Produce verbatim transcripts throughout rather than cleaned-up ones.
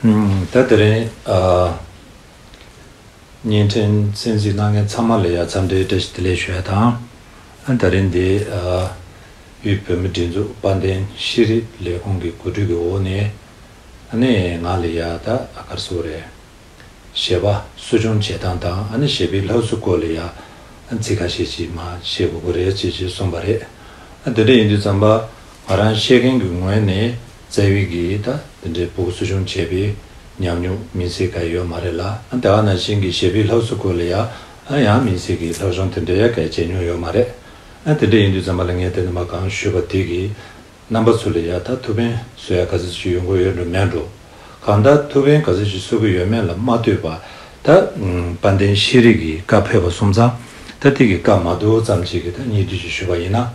ད་དེ་རིང་ཨ་བརྙན་འཕྲིན་གསན་གཟིགས་གནང་མཁན་ཚང་མ་ལ་ཡ་འཚམས་འདྲིའི་བཀྲ་ཤིས་བདེ་ལེགས་ཞུ་ཡ་དང་། ཨ་ད་རིང་འདི་ཨ་དབུས་བོད་མིའི་སྒྲིག་འཛུགས་དཔལ་ལྡན་ཤེས་རིག་ལས་ཁུངས་ཀྱི་གོ་སྒྲིག་གི་འོག་ནས་ཨ་ནི་ང་ལ་ཡ་ད་ཨ་ག་རེ་ཟེར་དགོས་རེད། གཞས་པ་གསོ་སྐྱོང་བྱེད་སྟངས་དང་ཨ་ནི་གཞས་པའི་སློབ་གསོ་སྐོར་ལ་ཡ་ཚིག་ཁ་ཤས་ཅིག་མར་བཤད་དགོས་ཀྱི་རེད་ཅེས་ཅེས་གསུངས་པ་རེད། ཨ་དེ་འདྲ་ཡིན་དུས་ཙམ་པ་ང་རང་བཤད་མཁན་གྱི་ངོས་ནས་རྩ་བའི་གི་ད་དེ་འདྲའི་ཕྲུ་གུ་གསོ་སྐྱོང་བྱས་པའི་ཉམས་མྱོང་དམིགས་བསལ་ག་ཡོད་མ་རེད་ལ། ཨ་དེ་ག་ནང་བཞིན་གྱི་གཞས་པའི་སློབ་གསོ་སྐོར་ལ་ཡ་ཨ་ཡང་དམིགས་བསལ་གྱི་སློབ་སྦྱོང་དེ་འདྲ་ཡ་ག་བྱས་མྱོང་ཡོད་མ་རེད། ཨ་དེ་འདྲ་ཡིན་དུས་ཙམ་པ་ལ་ངས་དེ་ནས་མར་གང་ཞུས་པ་དེ་གི་རྣམ་པ་ཚོ་ལ་ཡ་ད་ཐུགས་ཕན་གསོས་ཡ་ག་ཚོད་ཅིག་ཡོང་གི་ཡོད་འགྲོ་མེད་འགྲོ། གང་ལྟར་ཐུགས་ཕན་ག་ཚོད་ཅིག་གསོས་ཀྱི་ཡོད་མེད་ལ་མ་ལྟོས་པར་ད་དཔལ་ལྡན་ཤེས་རིག་གི་བཀའ་ཕེབས་པ་སོང་ཙང་ད་དེ་གི་བཀའ་མ་བསྡུར་ཙམ་ཅིག་གི་ད་སྙིང་བསྡུས་ཅིག་ཞུས་པ་ཡིན་ན།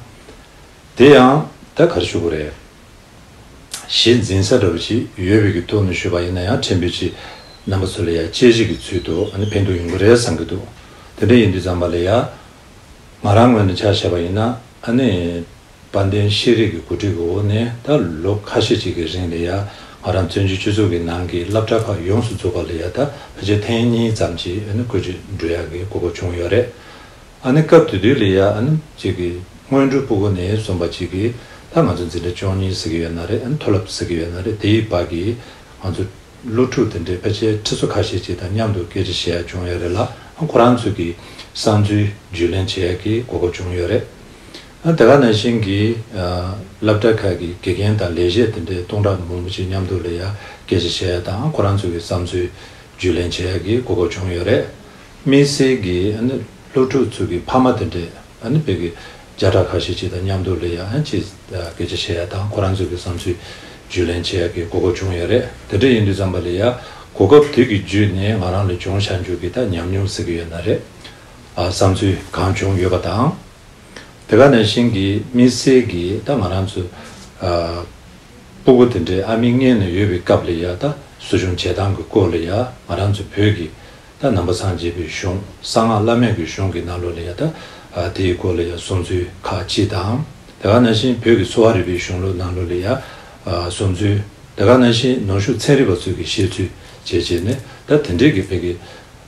དེ་ཡང་ད་ག་རེ་ཞུ་དགོས་རེད། གཞི་འཛིན་ས་འདྲ་བོ་ཅིག་ཡོད་པའི་གི་ཐོག་ནས་ཞུས་པ་ཡིན་ན་ཡང་ཕྲན་བུ་ཅིག་རྣམ་པ་ཚོ་ལ་ཡ་དཔྱད་གཞི་གི་ཚུལ་དུ་ཨ་ནི་ཕན་ཐོགས་ཡོང་གི་རེད་བསམ་གྱི་འདུག་དེ་འདྲ་ཡིན་དུས་ཙམ་པ་ལ་ཡ་ང་རང་ངོས་ནས་ཆ་བཞག་པ་ཡིན་ན་ཨ་ནི། དཔལ་ལྡན་ཤེས་རིག་གི་གོ་སྒྲིག་གི་འོག་ནས་ད་ལོ་ཁ་ཤས་ཅིག་གི་རིང་ལ་ཡ་ང་རང་བཙན་བྱོལ་སྤྱི་ཚོགས་ཀྱི་ནང་གི་སློབ་གྲྭ་ཁག་ཡོངས་སུ་རྫོགས་པ་ལ་ཡ་ད་ཕལ་ཆེར་ཐེངས་གཉིས་ཙམ་ཅིག་ཨ་ནི་བཀོད་སྒྲིག་འགྲོ་ཡག་གི་གོ་སྐབས་བྱུང་ཡོད་རེད། ཨ་ནི་སྐབས་དེ་དུས་ལ་ཡ་ཨ་ནི་ཅིག་གི་སྔོན་འགྲོའི་ཕྲུ་གུ་ནས་བཟུང་བ་ཅིག་གི་ད་ང་ཚོ་འཛིན་གྲྭ་བཅུ་གཉིས་ཟེར་གི་ཡོད་ན་རེད། ཨ་ནི་མཐོ་སློབ་ཟེར་གི་ཡོད་ན་རེད། དེའི་བར་གྱི་ང་ཚོ་སློབ་ཕྲུག་དེ་འདྲའི་ཕལ་ཆེར་ཁྲི་ཚོ་ཁ་ཤས་ཅིག་དང་མཉམ་དུ་སྐད་ཆ་བཤད་ཡ་བྱུང་ཡོད་རེད་ལ། ཁོ་རང་ཚོ་གི་བསམ་ཚུལ་བརྒྱུད་ལེན་བྱེད་ཡ་གི་གོ་སྐབས་བྱུང་ཡོད་རེད། ཨ་དེ་ག་ནང་བཞིན་གྱི་ཨ་སློབ་གྲྭ་ཁག་གི་དགེ་རྒན་དང་ལས་བྱེད་དེ་འདྲའི་སྟོང་ཕྲག་མང་པོ་ཅིག་མཉམ་དུ་ལ་ཡ་སྐད་ཆ་བཤད་ཡ་དང་ཁོ་རང་ཚོ་གི་བསམ་ཚུལ་བརྒྱུད་ལེན་བྱེད་ཡ་གི་གོ་སྐབས་བྱུང་ཡོད་རེད། དམིགས་བསལ་གྱི་ཨ་ནི་སློབ་ཕྲུག་ཚོ་གི་ཕ་མ་དེ་འདྲས་ཨ་ནི་བོད་ཀྱི་བརྒྱ་ཕྲག་ཁ་ཤས་ཅིག་དང་མཉམ་དུ་ལ་ཡ་ཨ་ཅིག་སྐད་ཆ་བཤད་ཡ་དང་ཁོ་རང་ཚོ་གི་བསམ་ཚུལ་བརྒྱུད་ལེན་བྱེད་ཡ་གི་གོ་སྐབས་བྱུང་ཡོད་རེད། དེ་འདྲ་ཡིན་དུས་ཙམ་པ་ལ་ཡ་གོ་སྐབས་དེ་གི་བརྒྱུད་ནས་ང་རང་ལ་བྱུང་བཞག་རྒྱུ་གི་ད་ཉམས་མྱོང་ཟེར་གི་ཡོད་ན་རེད། ཨ་བསམ་ཚུལ་གང་བྱུང་ཡོད་པ་དང་། དེ་ག་ནང་བཞིན་གྱི་དམིགས་བསལ་གྱི་ད་ང་རང་ཚོ་ཨ་སྤུ་གུ་དེ་འདྲའི་ཨ་མའི་མངལ་ནས་ཡོད་པའི་སྐབས་ལ་ཡ་ད་གསོ་སྐྱོང་བྱེད་སྟངས་ཀྱི་སྐོར་ལ་ཡ་ང་རང་ཚོ་བོད་ཀྱི་ད་ནང་པ་སངས་རྒྱས་པའི་གཞུང་གསང་སྔགས་བླ་མེད་ཀྱི་གཞུང་གི་ནང་ལོགས་ལ་ཡ་ད་ཨ་དེའི་སྐོར་ལ་ཡ་གསུང་ཚུལ་ཁག་ཅིག་དང་། དེ་ག་ནང་བཞིན་བོད་ཀྱི་གསོ་བ་རིག་པའི་གཞུང་ལུགས་ནང་ལོགས་ལ་ཡ་ཨ་གསུང་ཚུལ། དེ་ག་ནང་བཞིན་ནང་ཆོས་ཚན་རིག་པ་ཚོས་ཀྱི་བཤད་ཚུལ་བཅས་བྱས་ནས་ད་དེ་འདྲའི་གི་བོད་ཀྱི་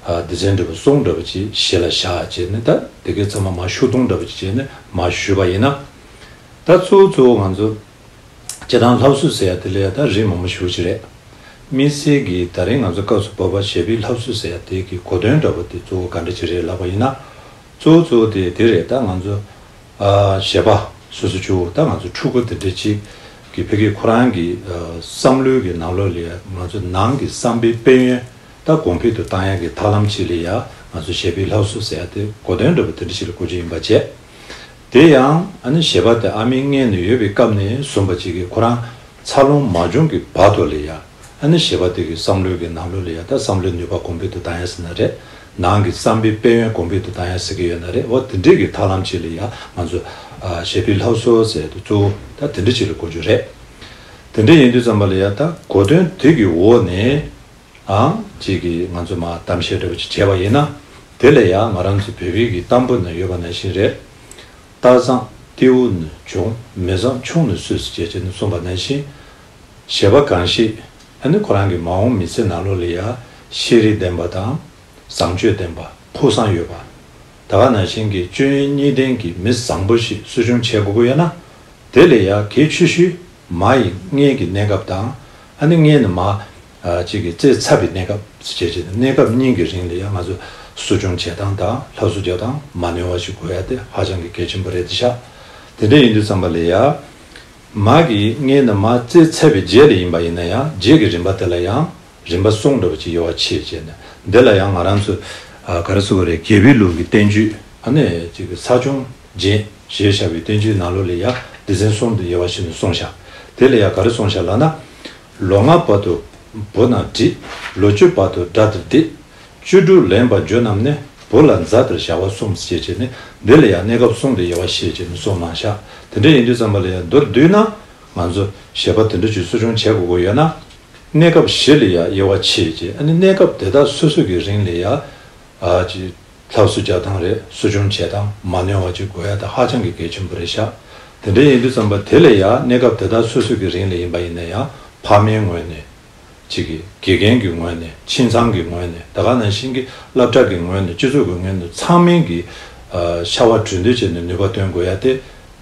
ཨ་སྡེ་ཚན་འདྲ་པོ་གསུམ་འདྲ་པོ་ཅིག་གཞི་ལ་བཞག་བྱས་ནས་ད་དེ་གའི་ཚང་མ་མར་ཤོག་སྟོང་འདྲ་པོ་ཅིག་བྱས་ནས་མར་ཞུས་པ་ཡིན་ན། ད་གཙོ་བོ་གཙོ་བོ་ང་ཚོ་སྤྱིར་བཏང་སློབ་གསོ་ཟེར་ཡ་དེ་ལ་ཡ་ད་རིགས་མང་པོ་ཞེ་པོ་ཅིག་རེད། དམིགས་བསལ་གྱིས་ད་རིང་ང་ཚོ་སྐབས་སུ་བབས་པ་གཞས་པའི་སློབ་གསོ་ཟེར་ཡ་དེ་གི་གོ་དོན་འདྲ་པོ་དེ་གཙོ་བོ་ག་འདྲ་ཅིག་རེད་ལབ་པ་ཡིན་ན། གཙོ་བོ་གཙོ་བོ་དེ་དེ་རེད། ད་ང་ཚོ་ཨ་གཞས་པ་སོ་སོ་ཆུ་བོ་ད་ང་ཚོ་ཕྲུ་གུ་དེ་འདྲ་ཅིག་གི་ཕ་གི་ཁོ་རང་གི་ཨ་བསམ་བློའི་གི་ནང་ལོགས་ལ་ཡ་ང་ཚོ་ནང་གི་བསམ་པའི་དཔལ་ཡོན་ད་གོང་འཕེལ་དུ་བཏང་ཡ་གི་ཐབས་ལམ་ཅིག་ལ་ཡ་ང་ཚོ་གཞས་པའི་སློབ་གསོ་ཟེར་ཡ་དེ་གོ་དོན་འདྲ་པོ་དེ་འདྲ་ཅིག་ལ་གོ་རྒྱུ་ཡིན་པ་བྱས། དེ་ཡང་ཨ་ནི་གཞས་པ་དེ་ཨ་མའི་མངལ་ནས་ཡོད་པའི་སྐབས་ནས་བཟུང་བ་ཅིག་གིས་ཁོ་རང་འཚར་ལོངས་མ་བྱུང་གི་བར་དུ་ལ་ཡ་ཨ་ནི་གཞས་པ་དེ་གི་བསམ་བློའི་གི་ནང་ལོགས་ལ་ཡ་ད་བསམ་བློའི་ནུས་པ་གོང་འཕེལ་དུ་བཏང་ཡ་ཟེར་ན་རེད། ནང་གི་བསམ་པའི་དཔལ་ཡོན་གོང་འཕེལ་དུ་བཏང་ཡ་ཟེར་གི་ཡོད་ན་རེད། འོ་དེ་འདྲའི་གི་ཐབས་ལམ་ཅིག་ལ་ཡ་ང་ཚོ་ཨ་གཞས་པའི་སློབ་གསོ་ཟེར་དུས་གཙོ་བོ་ད་དེ་འདྲ་ཅིག་ལ་གོ་རྒྱུ་རེད། དེ་འདྲ་ཡིན་དུས་ཙམ་པ་ལ་ཡ་ད་གོ་དོན་དེ་གི་འོག་ནས། ཨང་གཅིག་གིས་ང་ཚོ་མར་གཏམ་བཤད་འདྲ་པོ་ཅིག་བྱས་པ་ཡིན་ན། དེ་ལ་ཡང་ང་རང་ཚོ་བོད་པའི་གི་གཏམ་དཔེ་ན་ཡོད་པ་ནང་བཞིན་རེད། རྟ་བཟང་སྟེའུ་ནས་བྱུང་། མི་བཟང་ཆུང་ནས་གསོས་ཟེར་བྱས་བྱས་ནས་གསུངས་པ་ནང་བཞིན། གཞས་པ་གང་ཞིག་ཨ་ནི་ཁོ་རང་གི་མ་འོངས་མི་ཚེ་ནང་ལོགས་ལ་ཡ་ཤེས་རིག་ལྡན་པ་དང་བཟང་སྤྱོད་ལྡན་པ་ཕུགས་བསམ་ཡོད་པ། ད་ག་ནང་བཞིན་གྱི་སྤྱོད་ཡོན་གཉིས་ལྡན་གྱི་མི་བཟང་པོ་ཞིག་གསོ་སྐྱོང་བྱེད་དགོས་ཀྱི་ཡོད་ན། དེ་ལས་ཡང་གལ་ཆེ་ཤོས་མ་ཡི་མངལ་གྱི་གནས་སྐབས་དང་། ཨ་ནི་མངལ་ནས་མར་ཨ་གཅིག་གི་བཙས་ཚར་བའི་གནས་སྐབས་ཟེར་བྱས་ཀྱི་གནས་སྐབས་གཉིས་ཀྱི་རིང་ལ་ཡང་ང་ཚོ་གསོ་སྐྱོང་བྱེད་སྟངས་དང་སློབ་གསོ་རྒྱག་སྟངས་མ་ནོར་བ་ཞིག་དགོས་ཡ་དེ་ཧ་ཅང་གི་གལ་ཆེན་པོ་རེད་དེ་ཤག་དེ་འདྲ་ཡིན་དུས་ཙམ་པ་ལ་ཡ་མ་གི་མངལ་ནས་མར་བཙས་ཚར་བའི་རྗེས་ལ་ཡིན་པ་ཡིན་ན་ཡང་རྗེས་ཀྱི་རིམ་པ་དེ་ལ་ཡང་རིམ་པ་གསུམ་འདྲ་པོ་ཅིག་དབྱེ་བ་ཕྱེ་བྱས་ནས་འདི་ལ་ཡང་ང་རང་ཚོ་ཨ་ག་རེ་ཟེར་དགོས་རེད། རྒྱལ་པོའི་ལུགས་ཀྱི་བསྟན་བཅོས་ཨ་ནི་གཅིག་གི་ས་སྐྱོང་རྒྱན་ཞེས་བྱ་བའི་བསྟན་བཅོས་ནང་ལོགས་ལ་ཡང་སྡེ་ཚན་གསུམ་དུ་དབྱེ་བ་ཕྱེ་ནས་གསུངས་བཞག་དེ་ལ་ཡང་ག་རེ་གསུངས་བཞག་ལབ་ན། ལོ་ལྔ་བར་དུ་བུ་ན་བྲིད། ལོ་བཅུ་བར་དུ་དགྲ་དེར་བརྡེག་བཅུ་དྲུག་ལེན་པར་འགྱུར་རྣམས་ནི་བུ་ལ་མཛའ་དེར་བྱ་བ་གསུམ་ཞེས་བྱས་ནས་འདི་ལ་ཡང་གནས་སྐབས་གསུམ་དུ་དབྱེ་བ་ཕྱེ་བྱས་ནས་གསུངས་གནང་བཞག་དེ་འདྲ་ཡིན་དུས་ཙམ་པ་ལ་ཡང་མདོར་བསྡུས་ན་ང་ཚོ་གཞས་པ་དེ་འདྲ་ཅིག་གསོ་སྐྱོང་བྱེད་དགོས་ཀྱི་ཡོད་ན། གནས་སྐབས་བཞི་ལ་ཡང་དབྱེ་བ་ཕྱེ་བྱས་ཨ་ནི་གནས་སྐབས་དེ་དག་སོ་སོ་གི་རིང་ལ་ཡང་ཨ་ཅིག་སློབ་གསོ་རྒྱག་སྟངས་རེད། གསོ་སྐྱོང་བྱེད་སྟངས་མ་ནོར་བ་ཅིག་དགོས་ཡ་དེ་ཧ་ཅང་གི་གལ་ཆེན་པོ་རེད་ཤག་དེ་འདྲ་ཡིན་དུས་ཙམ་པ་དེ་ལ་ཡང་གནས་སྐབས་དེ་དག་སོ་སོ་གི་རིང་ལ་ཡིན་པ་ཡིན་ན་ཡང་ཕ་མའི་ངོས་ནས་ གཅིག་གི་དགེ་རྒན་གྱི་ངོས་ནས། ཁྱིམ་ཚང་གི་ངོས་ནས། ད་ག་ནང་བཞིན་གྱི་སློབ་གྲྭ་གི་ངོས་ནས། སྤྱི་ཚོགས་ཀྱི་ངོས་ནས། ཚང་མས་ཀྱི་ཨ་ཕྱར་བ་གྲུ་འདེགས་བྱས་ནས་ནུས་པ་བཏོན་དགོས་ཡ་དེ་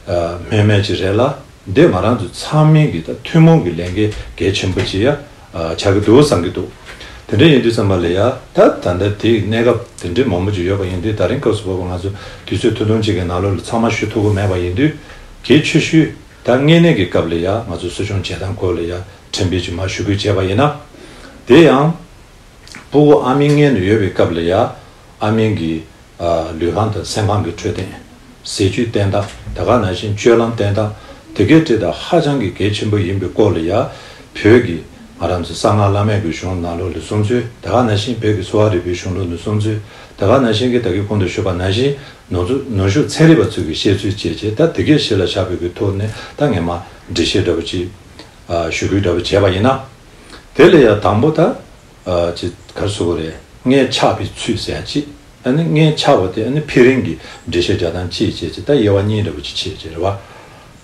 ཨ་སྨོས་མེད་ཅིག་རེད་ལ། འདི་ང་རང་ཚོ་ཚང་མས་ཀྱི་ད་ཐུན་མོང་གི་ལས་འགན་གལ་ཆེན་པོ་ཅིག་ཡ་ཨ་ཆགས་ཀྱི་འདུག་བསམ་གྱི་འདུག་དེ་འདྲ་ཡིན་དུས་ཙམ་པ་ལ་ཡ། ད་ད་ལྟ་དེའི་གནས་སྐབས་དེ་འདྲའི་མང་པོ་ཅིག་ཡོད་པ་ཡིན་དུས། ད་རིང་སྐབས་སུ་བབ་པ་ང་ཚོ་དུས་ཚོད་ཐུང་ཐུང་ཅིག་གི་ནང་ལོགས་ལ་ཚང་མ་ཞུ་ཐུབ་ཀྱི་མེད་པ་ཡིན་དུས། གལ་ཆེ་ཤོས་ད་དངོས་གནས་ཀྱི་སྐབས་ལ་ཡ་ང་ཚོ་གསོ་སྐྱོང་བྱེད་སྟངས་སྐོར་ལ་ཡ་ཕྲན་བུ་ཅིག་མར་ཞུ་སྐུལ་བྱས་པ་ཡིན་ན། དེ་ཡང་སྤུ་གུ་ཨ་མའི་མངལ་ནས་ཡོད་པའི་སྐབས་ལ་ཡ་ཨ་མའི་གི་ཨ་ལུས་ཁམས་དང་སེམས་ཁམས་ཀྱི་འཕྲོད་བསྟེན། ཟས་བཅུད་བསྟེན་སྟངས། ད་ག་ནང་བཞིན་སྤྱོད་ལམ་བསྟེན་སྟངས། དེ་གའི་འབྲེལ་ཐག་ཧ་ཅང་གི་གལ་ཆེན་པོ་ཡིན་པའི་སྐོར་ལ་ཡ། བོད་ཀྱི་ང་རང་ཚོ་གསང་སྔགས་བླ་མེད་ཀྱི་གཞུང་ནང་ལོགས་ལ་གསུང་ཚུལ། ད་ག་ནང་བཞིན་བོད་ཀྱི་གསོ་བ་རིག་པའི་གཞུང་ལུགས་ནས་གསུང་ཚུལ། ད་ག་ནང་བཞིན་གྱི་ད་གིན་གོང་དུ་ཞུས་པ་ནང་བཞིན་ནོར་ཚུ་ནོར་ཕྱུགས་ཚན་རིག་པ་ཚོས་ཀྱི་བཤད་ཚུལ་བཅས་བྱས། ད་དེ་གའི་གཞི་ལ་བཞག་པའི་གི་ཐོག་ནས་ད་ངས་མར་འགྲེལ་བཤད་འདྲ་པོ་ཅིག་ཨ་ཞུ་སྐུལ་འདྲ་པོ་བྱས་པ་ཡིན་ན། དེ་ལ་ཡ་དང་པོ་ད་ཨ་ཅིག་ག་རེ་ཟེར་དགོས་རེད། མངལ་ཆགས་པའི་ཚུལ་ཟེར་ཡ་གཅིག་ཨ་ནི་མངལ་ཆགས་པ་དེ་ཨ་ནི་འཕེལ་རིམ་གྱི་འགྲེལ་བཤད་རྒྱག་སྟངས་གཅིག་བྱས་བྱས། ད་དབྱེ་བ་གཉིས་འདྲ་པོ་ཅིག་ཕྱེ་བྱས་རེད་བ།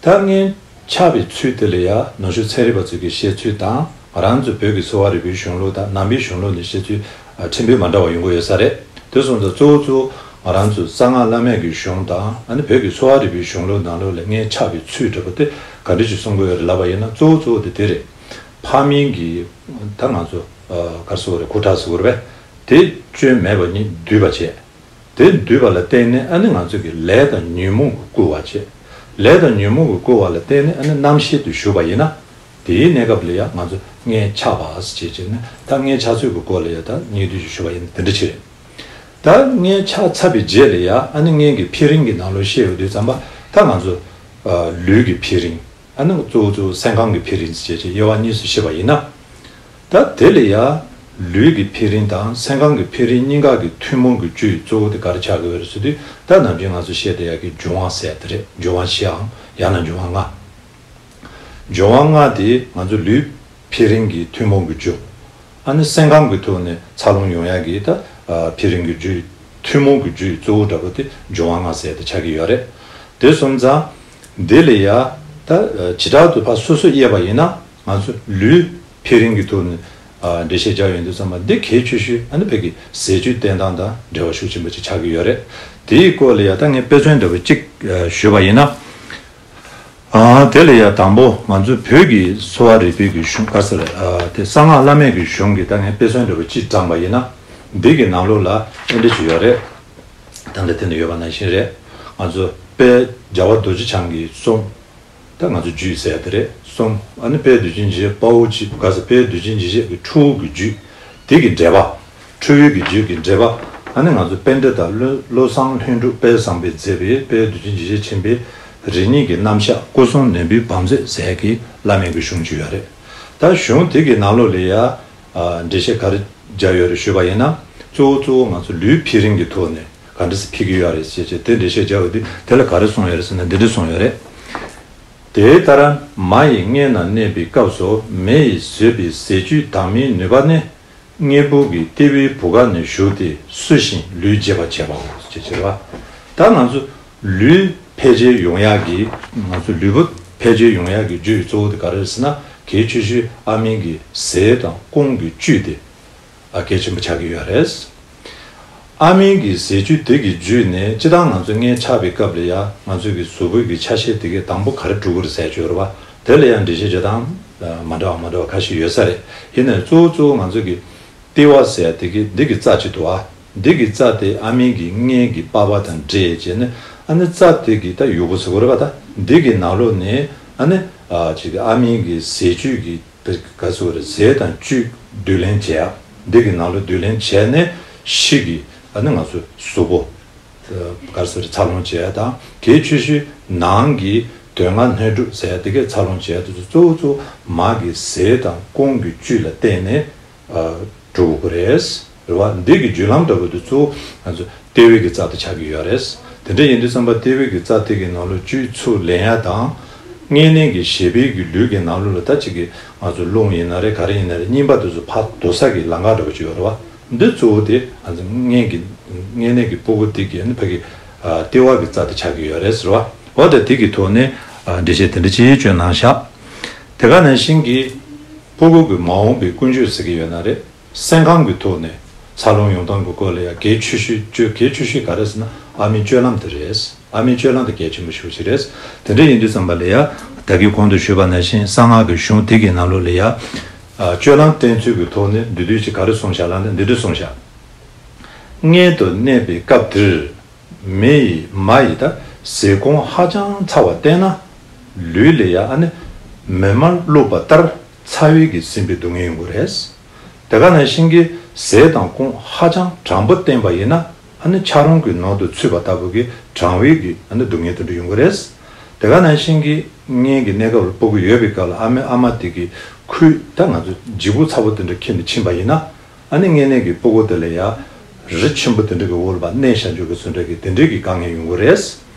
ད་མངལ་ཆགས་པའི་ཚུལ་དེ་ལ་ཡ་ནོར་ཕྱུགས་ཚན་རིག་པ་ཚོས་ཀྱི་བཤད་ཚུལ་དང་། ང་རང་ཚོ་བོད་ཀྱི་གསོ་བ་རིག་པའི་གཞུང་ལུགས་དང་ནང་པའི་གཞུང་ལུགས་ནས་བཤད་ཚུལ་ཨ་ཕྲན་བུ་མ་འདྲ་བ་ཡོང་གི་ཡོད་ས་རེད། དེ་སོང་ཙང་གཙོ་བོ་གཙོ་བོ་ང་རང་ཚོ་གསང་སྔགས་བླ་མེད་ཀྱི་གཞུང་དང་། ཨ་ནི་བོད་ཀྱི་གསོ་བ་རིག་པའི་གཞུང་ལུགས་ནང་ལོགས་ལ་མངལ་ཆགས་པའི་ཚུལ་འདྲ་པོ་དེ་ག་འདྲ་ཞིག་གསུང་གི་ཡོད་རེད་ལབ་པ་ཡིན་ན། གཙོ་བོ་གཙོ་བོ་དེ་དེ་རེད། ཕ་མིང་གི་ད་ང་ཚོ་ཨ་ག་རེ་ཟེར་དགོས་རེད། སྐུ་དྲག་ཟེར་དགོས་རེད་པས། དེ་སྐྱོན་མེད་པ་ཉིད་འདུས་པ་བྱས། དེ་འདུས་པ་ལ་བརྟེན་ནས་ཨ་ནི་ང་ཚོ་གི་ལས་དང་ཉོན་མོངས་ཀྱིས་བསྐུལ་བ་བྱས། ལས་དང་ཉོན་མོངས་ཀྱིས་བསྐུལ་བ་ལ་བརྟེན་ནས་ཨ་ནི་རྣམ་ཤེས་དེ་ཞུགས་པ་ཡིན་ན། དེའི་གནས་སྐབས་ལ་ཡ་ང་ཚོ་མངལ་ཆགས་པ་ཟེར་བྱས་བྱས་ནས། ད་མངལ་ཆགས་ཚུལ་གྱི་སྐོར་ལ་ཡ་ད་སྙིང་བསྡུས་ཤིག་ཞུ་བ་ཡིན་ན་དེ་འདྲ་ཅིག་རེད། ད་མངལ་ཆགས་ཚར་བའི་རྗེས་ལ་ཡ་ཨ་ནི་མངལ་གྱི་འཕེལ་རིམ་གྱི་ནང་ལོགས་བཤད་ཡོང་དུས་ཙམ་པ། ད་ང་ཚོ་ཨ་ལུས་ཀྱི་འཕེལ་རིམ། ཨ་ནི་གཙོ་བོ་གཙོ་བོ་སེམས་ཁམས་ཀྱི་འཕེལ་རིམ་ཟེར་བྱས་བྱས་དབྱེ་བ་གཉིས་སུ་ཕྱེ་བ་ཡིན་ན། ད་དེ་ལ་ཡ་ལུས་ཀྱི་འཕེལ་རིམ་དང་སེམས་ཁམས་ཀྱི་འཕེལ་རིམ་གཉིས་ཀ་གི་ཐུན་མོང་གི་བཅུད་གཙོ་བོ་དེ་ག་རེ་ཆགས་ཀྱི་ཡོད་རེད་ཟེར་དུས། ད་ནམ་རྒྱུན་ང་ཚོ་བཤད་བསྡད་ཡག་གི་འབྱུང་བ་ཟེར་ཡ་དེ་རེད། འབྱུང་བ་བཞིའམ་ཡང་ན་འབྱུང་བ་ལྔ། འབྱུང་བ་ལྔ་དེ་ང་ཚོ་ལུས་འཕེལ་རིམ་གྱི་ཐུན་མོང་གི་རྒྱུ། ཨ་ནི་སེམས་ཁམས་ཀྱི་ཐོག་ནས་འཚར་ལོངས་ཡོང་ཡག་གི་ད་ཨ་འཕེལ་རིམ་གྱི་རྒྱུ། ཐུན་མོང་གི་རྒྱུ་གཙོ་བོ་འདྲ་པོ་དེ་འབྱུང་བ་ལྔ་ཟེར་དེ་ཆགས་ཀྱི་ཡོད་རེད། དེ་སོང་ཙང་འདི་ལ་ཡ་ད་ཨ་བྱེ་བྲག་ཏུ་ཕར་སོ་སོ་དབྱེ་བ་ཡིན་ན། ང་ཚོ་ལུས་འཕེལ་རིམ་གྱི་ཐོག་ནས་ཨ་འགྲེལ་བཤད་རྒྱག་ཡོང་དུས་ཙམ་པ། འདི་གལ་ཆེ་ཤོས་ཨ་ནི་བོད་ཀྱི་ཟས་བཅུད་བསྟེན་སྟངས་དང་འབྲེལ་བ་ཤུགས་ཆེན་པོ་ཅིག་ཆགས་ཀྱི་ཡོད་རེད། དེའི་སྐོར་ལ་ཡ་ད་ངས་དཔེ་མཚོན་འདྲ་པོ་གཅིག་ཨ་ཞུས་པ་ཡིན་ན། ཨ་དེ་ལ་ཡ་དང་པོ་ང་ཚོ་བོད་ཀྱི་གསོ་བ་རིག་པའི་གི་གཞུང་ག་ཟེར། ཨ་དེ་གསང་སྔགས་བླ་མེད་ཀྱི་གཞུང་གི་ད་ངས་དཔེ་མཚོན་འདྲ་པོ་གཅིག་དྲངས་པ་ཡིན་ན། འདི་གི་ནང་ལོགས་ལ་ཨེ་འདྲ་ཅིག་ཡོད་རེད། ད་ལྟ་དེ་ནས་ཡོད་པ་ནང་བཞིན་རེད། ང་ཚོ་དཔལ་རྒྱལ་བ་རྡོ་རྗེ་འཆང་གི་གསུང་། ད་ང་ཚོ་རྒྱུད་ཟེར་ཡ་དེ་རེད། གསུང་། ཨ་ནི་དཔལ་དུས་ཆེན་འཇིགས་བྱེད་དཔའ་བོ་གཅིག་པུ། ག་ཟེར། དཔལ་དུས་ཆེན་འཇིགས་བྱེད་ཀྱི་ཁྲོ་བོ་གི་རྒྱུད། དེ་གི་འགྲེལ་པ། ཁྲོ་བོའི་གི་རྒྱུད་ཀྱི་འགྲེལ་པ། ཨ་ནི་ང་ཚོ་པཎྜི་ཏ་བློ་བློ་བཟང་ལྷུན་གྲུབ་དཔལ་བཟང་པོས་མཛད་པའི་དཔལ་དུས་ཆེན་འཇིགས་བྱེད་ཆེན་པོའི་རིམ་གཉིས་ཀྱི་རྣམ་གཞག་སྐུ་གསུང་ནོར་བུའི་བང་མཛོད་ཟེར་གྱི་བླ་མེད་ཀྱི་གཞུང་ཅིག་ཡོད་རེད། ད་གཞུང་དེ་གི་ནང་ལོགས་ལ་ཡ་ཨ་འགྲེལ་བཤད་ག་རེ་བརྒྱབ་ཡོད་རེད་ཞུས་པ་ཡིན་ན། གཙོ་བོ་གཙོ་བོ་ང་ཚོ་ལུས་འཕེལ་རིམ་གྱི་ཐོག་ནས་ག་འདྲ་སེ་འཕེལ་གྱི་ཡོད་རེད་ཟེར་བྱས་དེ་འགྲེལ་བཤད་བརྒྱབ་ཡོད་དུས། དེ་ལ་ག་རེ་གསུངས་ཡོད་རེད་ཟེར་ན་འདི་འདྲ་གསུངས་ཡོད་རེད། དེ་ལྟར་མ་ཡི་མངལ་ན་གནས་པའི་སྐབས་སུ། མེ་ཡིས་བཟོས་པའི་ཟས་བཅུད་དྭངས་མའི་ནུས་པ་ནི། མངལ་ཕུག་གི་ལྟེ་བའི་བུ་ག་ནས་ཞུགས་ཏེ་བསུ་ཞིང་ལུས་བརྗེ་བར་བྱེད་པའོ་ཞེས་བྱ་བ། ད་ང་ཚོ་ལུས་འཕེལ་རྒྱས་ཡོང་ཡག་གི། ང་ཚོ་ལུས་པོ་འཕེལ་རྒྱས་ཡོང་ཡག་གི་རྒྱུ་ཡི་གཙོ་བོ་དེ་ག་རེ་རེད་ཟེར་ན། གལ་ཆེ་ཤོས་ཨ་མའི་གི་ཟས་དང་ཀོང་གི་བཅུད་དེ་ཨ་གལ་ཆེན་པོ་ཆགས་ཀྱི་ཡོད་རེད། ཨ་མའི་གི་ཟས་བཅུད་དེ་གི་བརྒྱུད་ནས། སྤྱིར་བཏང་ང་ཚོ་མངལ་ཆགས་པའི་སྐབས་ལ་ཡ་ང་ཚོ་གི་གཟུགས་པོ་གི་ཆ་ཤས་དེ་གའི་དང་པོ་ག་རེ་འགྲོ་གི་རེད་ཟེར་ཡ་ཅིག་ཡོད་རེད་བ། དེ་ལ་ཡང་འགྲེལ་བཤད་བྱེད་སྟངས་མ་འདྲ་བ་མ་འདྲ་བ་ཁ་ཤས་ཡོད་ས་རེད། ཡིན་ནའི་གཙོ་བོ་གཙོ་བོ་ང་ཚོ་གི་ལྟེ་བ་ཟེར་ཡ་དེ་གི་འདི་གི་རྩ་གཅིག་འདུག་ཨ། འདི་གི་རྩ་དེ་ཨ་མའི་གི་མངལ་གྱི་པགས་པ་དང་འདྲེས་བྱས་ནས། ཨ་ནི་རྩ་དེ་གི་ད་ཡུ་གུ་ཟེར་དགོས་རེད་བ། ད་འདི་གི་ནང་ལོགས་ནས་ཨ་ནི་ཨ་ཅིག་ཨ་མའི་གི་ཟས་བཅུད་ཀྱི་དེ་ག་ཟེར་དགོས་རེད། ཟས་དང་བཅུད་བསྡུ་ལེན་བྱས་ཡ། འདི་གི་ནང་ལོགས་བསྡུ་ལེན་བྱས་ནས་ཕྱི་གི་ཨ་ནི་ང་ཚོ་གཟུགས་པོ་ག་ཟེར་འཚར་ལོངས་བྱེད་ཡ་དང་། གལ་ཆེ་ཤོས་ནང་གི་དོན་ལྔ་སྣོད་དྲུག་ཟེར་ཡ་དེ་གས་འཚར་ལོངས་བྱེད་ཡ་དེ་ཚོ་གཙོ་བོ་གཙོ་བོ་མ་གི་ཟས་དང་ཀོང་གི་བཅུད་ལ་བརྟེན་ནས་ཨ་འགྲོ་དགོས་ཀྱི་རེད། རེད་བ། འདི་གི་བརྒྱུད་ལམ་འདྲ་པོ་དེ་གཙོ་བོ་ང་ཚོ་ལྟེ་བའི་གི་རྩ་དེ་ཆགས་ཀྱི་ཡོད་རེད། དེ་འདྲ་ཡིན་དུས་ཙམ་པ་ལྟེ་བའི་གི་རྩ་དེ་གི་ནང་ལོགས་བཅུད་ཚུར་ལེན་ཡ་དང་། མངལ་གནས་ཀྱི་བྱེད་པོའི་གི་ལུས་ཀྱི་ནང་ལོགས་ལ་ད་ཅིག་གི་ང་ཚོ་རླུང་ཡིན་ན་རེད། ག་རེ་ཡིན་ན་རེད། རྙིང་པ་དེ་ཚོ་ཕར་ལྡོག་ས་གི་ལམ་ཁ་འདྲ་པོ་ཅིག་ཡོད་རེད་བ། འདི་གཙོ་བོ་དེ་ང་ཚོ་མངལ་གྱི་མངལ་གནས་ཀྱི་སྤུ་གུ་དེ་གི་ནི་ཕ་གི་ཨ་ལྟེ་བ་གི་རྩ་དེ་ཆགས་ཀྱི་ཡོད་རེད་ཟེར་བ། འོ་ད་དེ་གི་ཐོག་ནས་ཨ་འགྲེལ་བཤད་དེ་འདྲ་ཅིག་བསྐྱོན་གནང་ཤག་དེ་ག་ནང་བཞིན་གྱི་ སྤུ་གུ་གི་མ་འོངས་པའི་ཀུན་སྤྱོད་ཟེར་གྱི་ཡོད་ན་རེད། སེམས་ཁམས་ཀྱི་ཐོག་ནས་འཚར་ལོངས་ཡོང་སྟངས་ཀྱི་སྐོར་ལ་ཡང་གལ་ཆེ་ཤོས་གལ་ཆེ་ཤོས་ག་རེ་ཟེར་ན་ཨ་མའི་སྤྱོད་ལམ་དེ་རེད། ཨ་མའི་སྤྱོད་ལམ་དེ་གལ་ཆེན་པོ་ཞེ་པོ་ཅིག་རེད། དེ་འདྲ་ཡིན་དུས་ཙམ་པ་ལ་ཡང་ད་གིན་གོང་དུ་ཞུས་པ་ནང་བཞིན་གསང་སྔགས་ཀྱི་གཞུང་དེ་གི་ནང་ལོགས་ལ་ཡང་སྤྱོད་ལམ་བསྟེན་ཚུལ་གྱི་ཐོག་ནས་འདི་དུས་ཅིག་ག་རེ་གསུངས་བཞག་ལབ་ན་འདི་འདྲ་གསུངས་བཞག་མངལ་དུ་གནས་པའི་སྐབས་དེར། མི་ཡི་མ་ཡི་ད་ཟས་སྐོམ་ཧ་ཅང་ཚ་བ་བསྟེན་ན། ལུས་ལ་ཡ་ཨ་ནི་མེ་མར་བླུགས་པ་ལྟར་ཚ་བའི་གི་ཟིན་པའི་སྡུག་བསྔལ་ཡོང་གི་རེད། དེ་ག་ནང་བཞིན་གྱི་ཟས་དང་སྐོམ་ཧ་ཅང་གྲང་པོ་བསྟེན་པ་ཡིན་ན་ཨ་ནི་ཆག་རོང་གི་ནང་དུ་ཚུད་པ་ལྟ་བུ་གི་གྲང་བའི་གི་ཨ་ནི་སྡུག་བསྔལ་དེ་འདྲ་ཡོང་གི་རེད། དེ་ག་ནང་བཞིན་གྱི་མངལ་གྱི་གནས་སྐབས་ལ་སྤུ་གུ་ཡོད་པའི་སྐབས་ལ་ཨ་མའི་ཨ་མ་དེ་གི་ཁོའི་ད་ང་ཚོ་ལྗིད་ཁོག་ཚ་པོ་དེ་འདྲ་ཁྱེར་ནས་ཕྱིན་པ་ཡིན་ན། ཨ་ནི་མངལ་གནས་ཀྱི་སྤུ་གུ་དེ་ལ་ཡ། རི་ཆེན་པོ་དེ་འདྲ་གི་འོག་ལ་ཕར་གནས་བཞག་རྒྱུ་གི་བཟོ་འདྲ་གི་དེ་འདྲའི་གི་དཀའ་ངལ་ཡོང་གི་རེད།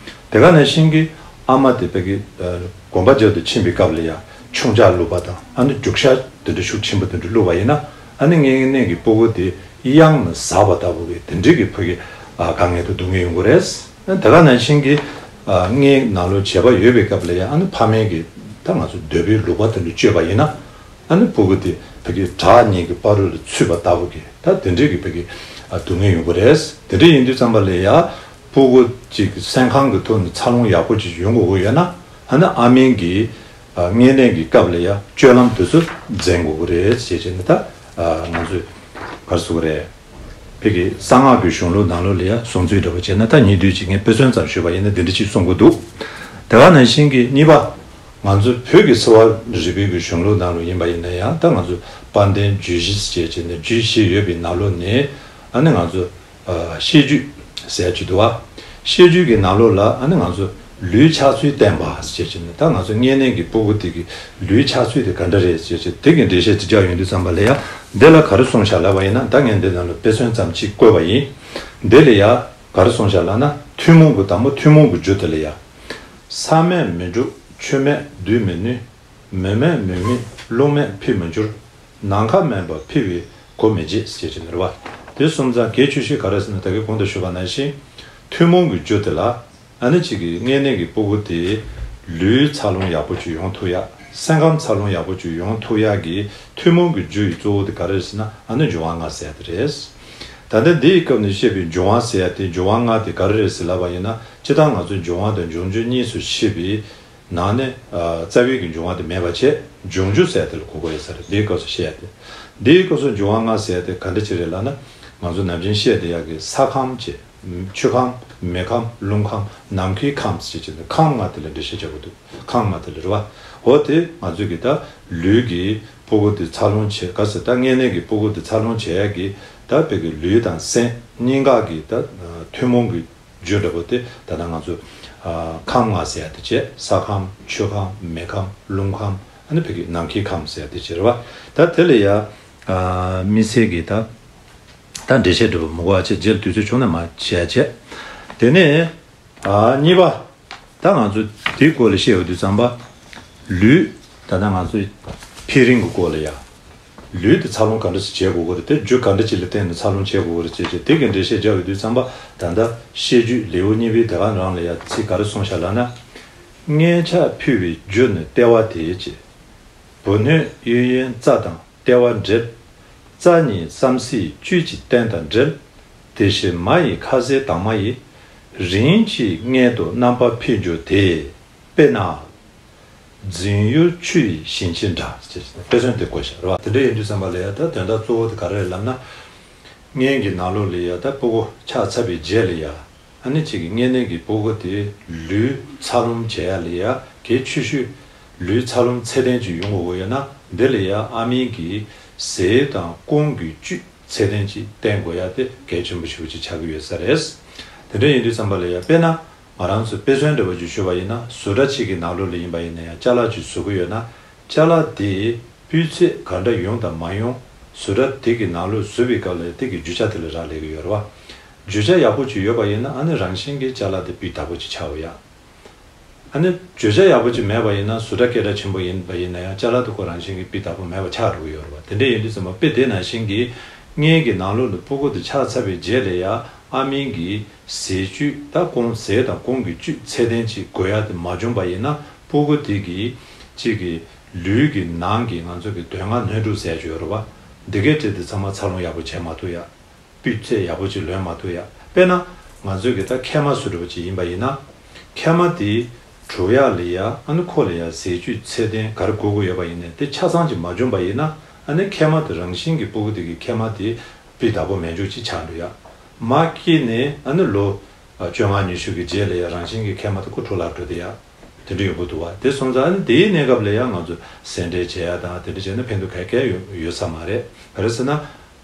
དེ་ག་ནང་བཞིན་གྱི་ཨ་མ་དེ་བོད་ཀྱི་དགོན་པ་མཇལ་དུ་ཕྱིན་པའི་སྐབས་ལ་ཡ་མཆོང་ཆ་བླུགས་པ་དང་ཨ་ནི་རྒྱུག་ཤ་དེ་འདྲ་ཤུགས་ཆེན་པོ་དེ་འདྲ་བླུགས་པ་ཡིན་ན་ཨ་ནི་མངལ་གནས་ཀྱི་སྤུ་གུ་དེ་གཡང་ནས་ཟ་བ་ལྟ་བུ་གི་དེ་འདྲའི་གི་བོད་ཀྱི་དཀའ་ངལ་དང་སྡུག་བསྔལ་ཡོང་གི་རེད། དེ་ག་ནང་བཞིན་གྱི་མངལ་ནང་ལོགས་བྱེད་པ་ཡོད་པའི་སྐབས་ལ་ཡ་ཨ་ནི་ཕ་མའི་གི་ད་ང་ཚོ་འདོད་པའི་ལུག་པ་དེ་འདྲ་སྤྱོད་པ་ཡིན་ན། ཨ་ནི་སྤུ་གུ་དེ་ཕ་གི་བྲག་གཉིས་ཀྱི་བར་རུ་ལ་ཚུད་པ་ལྟ་བུ་གི་ད་དེ་འདྲའི་གི་ཕ་གི་ཨ་སྡུག་བསྔལ་ཡོང་གི་རེད། དེ་འདྲ་ཡིན་དུས་ཙམ་པ་ལ་ཡ་སྤུ་གུ་གཅིག་གི་སེམས་ཁམས་ཀྱི་ཐོག་ནས་འཚར་ལོངས་ཡག་པོ་ཅིག་ཡོང་དགོས་ཀྱི་ཡོད་ན་ཨ་ནི་ཨ་མའི་གི་ཨ་མངལ་གནས་ཀྱི་སྐབས་ལ་ཡ་སྤྱོད་ལམ་དེ་ཚོ་འཛིན་དགོས་ཀྱི་རེད་ཅེས་བྱས་ནས་ད་ཨ་ང་ཚོས་ག་རེ་ཟེར་དགོས་རེད། ཕ་གི་གསང་སྔགས་ཀྱི་གཞུང་ལུགས་ནང་ལོགས་ལ་ཡ་གསུང་ཚུལ་འདྲ་པོ་བྱས་ན་ད་ཉེ་དུས་ཅིག་ངས་དཔེ་མཚོན་ཙམ་ཞུས་པ་ཡིན་ན་འདི་འདྲ་ཅིག་གསུང་གི་འདུག་དེ་ག་ནང་བཞིན་གྱི་གཉིས་པ། ང་ཚོ་བོད་ཀྱི་གསོ་བ་རིག་པའི་གི་གཞུང་ལུགས་ནང་ལོགས་ཡིན་པ་ཡིན་ན་ཡང་ད་ང་ཚོ་དཔལ་ལྡན་རྒྱུད་བཞི་ཞེས་བྱས་ནས་རྒྱུད་བཞི་ཡོད་པའི་ནང་ལོགས་ནས་ཨ་ནི་ང་ཚོ་ཨ་བཤད་རྒྱུད་ཟེར་ཡ་ཅིག་འདུག་བ། བཤད་རྒྱུད་ཀྱི་ནང་ལོགས་ལ་ཨ་ནི་ང་ཚོ་ལུས་ཆགས་ཚུལ་བསྟན་པ་ཞེས་བྱས་ནས་ད་ང་ཚོ་མངལ་གནས་ཀྱི་སྤུ་གུ་དེ་གི་ལུས་ཆགས་ཚུལ་དེ་ག་འདྲ་རེད་ཞེས་བྱས་དེ་གི་འགྲེལ་བཤད་ཅིག་རྒྱག་ཡོང་དུས་ཙམ་པ་ལ་ཡ་འདི་ལ་ག་རེ་གསུངས་བཞག་ལབ་པ་ཡིན་ན་ད་ངས་འདི་ནང་ལ་དཔེ་མཚོན་ཙམ་ཅིག་བཀོད་པ་ཡིན། འདི་ལ་ཡ་ག་རེ་གསུངས་བཞག་ལབ་ན་ཐུན་མོང་གི་དང་པོ་ཐུན་མོང་གི་རྒྱུ་དེ་ལ་ཡ། ས་མེད་མི་འགྲུབ་ཆུ་མེད་བསྡུ་མི་ནུས། མེ་མེད་མུ་མེད་རླུང་མེད་འཕེལ་མི་འགྱུར། ནམ་མཁའ་མེད་པར་འཕེལ་བའི་གོ་མི་འབྱེད་ཟེར་གྱི་ནི་རེད་བ། དེ་གསུམ་ཚང་གལ་ཆེ་ཤོས་ག་རེ་ཟེར་ན་ད་གིན་གོང་དུ་ཞུས་པ་ནང་བཞིན། ཐུན་མོང་གི་རྒྱུ་དེ་ལ་ཨ་ནི་གཅིག་གི་མངལ་གནས་ཀྱི་སྤུ་གུ་དེ་ལུས་འཚར་ལོངས་ཡག་པོ་ཅིག་ཡོང་ཐུབ་ཡ། སེམས་ཁམས་འཚར་ལོངས་ཡག་པོ་ཅིག་ཡོང་ཐུབ་ཡ་གི་ཐུན་མོང་གི་རྒྱུ་ཡི་གཙོ་བོ་དེ་ག་རེ་རེད་ཟེར་ན་ཨ་ནི་འབྱུང་བ་ལྔ་ཟེར་ཡ་དེ་རེད། ད་ལྟ་འདི་ཡི་སྐབས་ནས་བཤད་པའི་འབྱུང་བ་ཟེར་ཡ་དེ་འབྱུང་བ་ལྔ་དེ་ག་རེ་རེད་ཟེར་ལབ་པ་ཡིན་ན་སྤྱིར་བཏང་ང་ཚོས་འབྱུང་བ་དང་འབྱུང་རྒྱུ་གཉིས་སུ་ཕྱེ་བའི་ནང་ནས་ཨ་རྩ་བའི་གི་འབྱུང་བ་དེ་མེད་པ་བྱས་འབྱུང་རྒྱུ་ཟེར་ཡ་དེ་ལ་གོ་དགོས་ཡོད་ས་རེད། འདིའི་སྐབས་སུ་བཤད་ཡ་དེ། འདིའི་སྐབས་སུ་འབྱུང་བ་ལྔ་ཟེར་ཡ་དེ་ག་འདྲ་ཅིག་རེད་ལབ་ན་ང་ཚོ་ནམ་རྒྱུན་བཤད་བསྡད་ཡ་གི་ས་ཁམས་བྱས། ཆུ་ཁམས། མེ་ཁམས། རླུང་ཁམས། ནམ་མཁའི་ཁམས་ཟེར་གྱི་འདུག་ཁམས་ལྔ་དེ་ལ་འགྲེལ་བཤད་བྱ་དགོས་འདུག་ཁམས་ལྔ་དེ་ལ་རེད་བ། འོ་དེ་ང་ཚོས་ཀྱི་ད་ལུས་ཀྱི་སྤུ་གུ་དེ་འཚར་ལོངས་བྱེད་ག་ཟེར་ད་མངལ་གནས་ཀྱི་སྤུ་གུ་དེ་འཚར་ལོངས་བྱེད་ཡ་གི་ད་བོད་ཀྱི་ལུས་དང་སེམས་གཉིས་ཀ་གི་ད་ཐུན་མོང་གི་རྒྱུ་འདྲ་པོ་དེ་ད་ལྟ་ང་ཚོ་ཁམས་ལྔ་ཟེར་ཡ་དེ་བྱས་ས་ཁམས། ཆུ་ཁམས། མེ་ཁམས། རླུང་ཁམས། ཨ་ནི་བོད་ཀྱི་ནམ་མཁའི་ཁམས་ཟེར་ཡ་དེ་བྱས་རེད་བ། ད་དེ་ལ་ཡ་དམིགས་བསལ་གྱི་ད། ད་འགྲེལ་བཤད་འདྲ་པོ་མི་དགོས་པ་བྱས་རྗེས་དུས་ཚོད་བྱུང་ན་མ་བྱས་བྱས། དེ་ནས་ཨ་གཉིས་པ། ད་ང་ཚོ་དེའི་སྐོར་ལ་བཤད་ཡོང་དུས་ཙམ་པ། ལུས། ད་ལྟ་ང་ཚོ་འཕེལ་རིམ་གྱི་སྐོར་ལ་ཡ། ལུས་དེ་འཚར་ལོངས་ག་འདྲ་ཞིག་བྱེད་དགོས་ཀྱི་རེད་དེ་རྒྱུ་ག་འདྲ་ཅིག་ལ་བརྟེན་ནས་འཚར་ལོངས་བྱེད་དགོས་ཀྱི་རེད་ཅེས་བྱས་དེ་གའི་འགྲེལ་བཤད་རྒྱག་ཡོང་དུས་ཙམ་པ་ད་ལྟ་བཤད་རྒྱུད་ལེའུ་གཉིས་པའི་དེ་ག་རང་ལ་ཡ་ཚིག་ག་རེ་གསུངས་བཞག་ལབ་ན། མངལ་ཆགས་འཕེལ་བའི་རྒྱུ་ནི་ལྟེ་བ་དེའི་ཅེས། བུ་སྣོད་གཡས་གཡོན་རྩ་དང་། ལྟེ་བ་འབྲེལ། རྩ་གཉིས་བསམ་སྲིའི་བཅུད་ཀྱི་རྟེན་དང་འབྲེལ། དེ་བཞིན་མ་ཡི་ཁ་ཟས་དྭངས་མ་ཡིས། རིམ་གྱིས་མངལ་དུ་རྣམ་པར་འཕེལ་འགྱུར་ཏེ། དཔེར་ན། རྫིང་ཡུལ་ཆུ་ཡི་ཞིང་ཆེན་འདྲ། ཅེས་དཔེ་མཚོན་དེ་བཀོད་བཞག་རེད་བ། དེ་འདྲ་ཡིན་དུས་ཙམ་པ་ལ་ཡ་ད་དོན་དག་གཙོ་བོ་དེ་ག་རེ་རེད་ལབ་ན། མངལ་གྱི་ནང་ལོགས་ལ་ཡ་ད་སྤུ་གུ་ཆགས་ཚར་བའི་རྗེས་ལ་ཡ། ཨ་ནི་གཅིག་གི་མངལ་གནས་ཀྱི་སྤུ་གུ་དེ་ལུས་འཚར་ལོངས་བྱེད་ཡ་ལ་ཡ་གལ་ཆེ་ཤོས་ལུས་འཚར་ལོངས་ཚད་ལྡན་ཅིག་ཡོང་དགོས་ཀྱི་ཡོད་ན་འདི་ལ་ཡ་ཨ་མའི་གི་ཟས་དང་སྐོམ་གྱི་བཅུད་ཚད་ལྡན་ཅིག་བསྟེན་དགོས་ཡ་དེ་གལ་ཆེན་པོ་ཞེ་པོ་ཅིག་ཆགས་ཀྱི་ཡོད་ས་རེད། དེ་འདྲ་ཡིན་དུས་ཙམ་པ་ལ་ཡ་དཔེར་ན་ང་རང་ཚོ་དཔེ་མཚོན་འདྲ་པོ་ཅིག་ཞུས་པ་ཡིན་ན་བཟོ་གྲྭ་གཅིག་གི་ནང་ལོགས་ལ་ཡིན་པ་ཡིན་ན་ཡང་ཅ་ལག་ཅིག་བཟོ་གི་ཡོད་ན་ཅ་ལག་དེ་སྤུས་ཚད་ག་འདྲ་ཡོང་དང་མ་ཡོང་བཟོ་གྲྭ་དེ་གི་ནང་ལོགས་བཟོ་བའི་སྐབས་ལ་དེ་གི་རྒྱུ་ཆ་དེ་ལ་རག་ལས་ཀྱི་ཡོད་རེད་བ། རྒྱུ་ཆ་ཡག་པོ་ཅིག་ཡོད་པ་ཡིན་ན་ཨ་ནི་རང་བཞིན་གྱིས་ཅ་ལག་དེ་སྤུས་དག་པོ་ཅིག་ཆགས་ཡོད་ཡ། ཨ་ནི་བརྗོད་བྱ་ཡག་པོ་ཅིག་མེད་པ་ཡིན་ན་བཟོ་གྲྭ་སྐད་གྲགས་ཆེན་པོ་ཡིན་པ་ཡིན་ན་ཡང་ཅ་ལག་དེ་ཁོ་རང་བཞིན་གྱིས་སྤུས་དག་པོ་མེད་པ་ཆགས་འགྲོ་གི་ཡོད་རེད་བ། དེ་འདྲ་ཡིན་དུས་ཙམ་པ་དཔེ་དེ་ནང་བཞིན་གྱི་མངལ་གྱི་ནང་ལོགས་ནས་སྤུ་གུ་དེ་ཆགས་ཚར་བའི་རྗེས་ལ་ཡང་ཨ་མའི་གི་ཟས་བཅུད་ད་སྐོམ་ཟས་དང་སྐོམ་གྱི་བཅུད་ཚད་ལྡན་ཅིག་དགོས་ཡ་དེ་མ་བྱུང་པ་ཡིན་ན་སྤུ་གུ་དེ་གི་གཅིག་གི་ ལུས་ཀྱི་ནང་གི་ང་ཚོ་གི་དོན་ལྔ་སྣོད་དྲུག་ཟེར་ཡ་ཅིག་ཡོད་རེད་བ། འདི་གའི་གྲས་དེ་ཚང་མ་འཚར་ལོངས་ཡག་པོ་བྱས་མ་ཐུབ་ཡ། སྤུས་ཚད་ཡག་པོ་ཅིག་ལོན་མ་ཐུབ་ཡ། དཔེར་ན། ང་ཚོའི་གི་ད་མཁལ་མ་བཟོ་འདྲ་བ་ཅིག་ཡིན་པ་ཡིན་ན། མཁལ་མ་དེ་གྲུབ་ཡག་ལ་ཡ་ཨ་ནི་ཁོ་ལ་ཡ་ཟས་བཅུད་ཚད་ལྡན་ག་རེ་དགོས་དགོས་ཡོད་པ་ཡིན་ནའི་དེ་ཆ་ཚང་ཅིག་མ་འཇོམས་པ་ཡིན་ན། ཨ་ནི་མཁལ་མ་དེ་རང་བཞིན་གྱི་ཕྲུ་གུ་དེ་གི་མཁལ་མ་དེ་སྤུས་དག་པོ་མེད་འཇུག་ཅིག་ཆགས་འགྲོ་ཡ། མ་སྐྱེས་ནས་ཨ་ནི་ལོ་བཅོ་ལྔ་ཉི་ཤུ་གི་རྗེས་ལ་ཡ་རང་བཞིན་གྱི་མཁལ་མ་དེ་ཁོ་འཁྲུ་བརླག་འགྲོ་དེ་ཡ། དེ་འདྲ་ཡོང་གི་འདུག་བ། དེ་སོང་ཙང་ཨ་ནི་དེའི་གནས་སྐབས་ལ་ཡང་ང་ཚོ་ཟས་འབྲེལ་བྱེད་ཡ་དང་དེ་འདྲ་བྱས་ན་ཕན་ཐོགས་ག་གེ་ཡོད་ཡོད་ས་མ་རེད། ག་རེ་ཟེར་ན།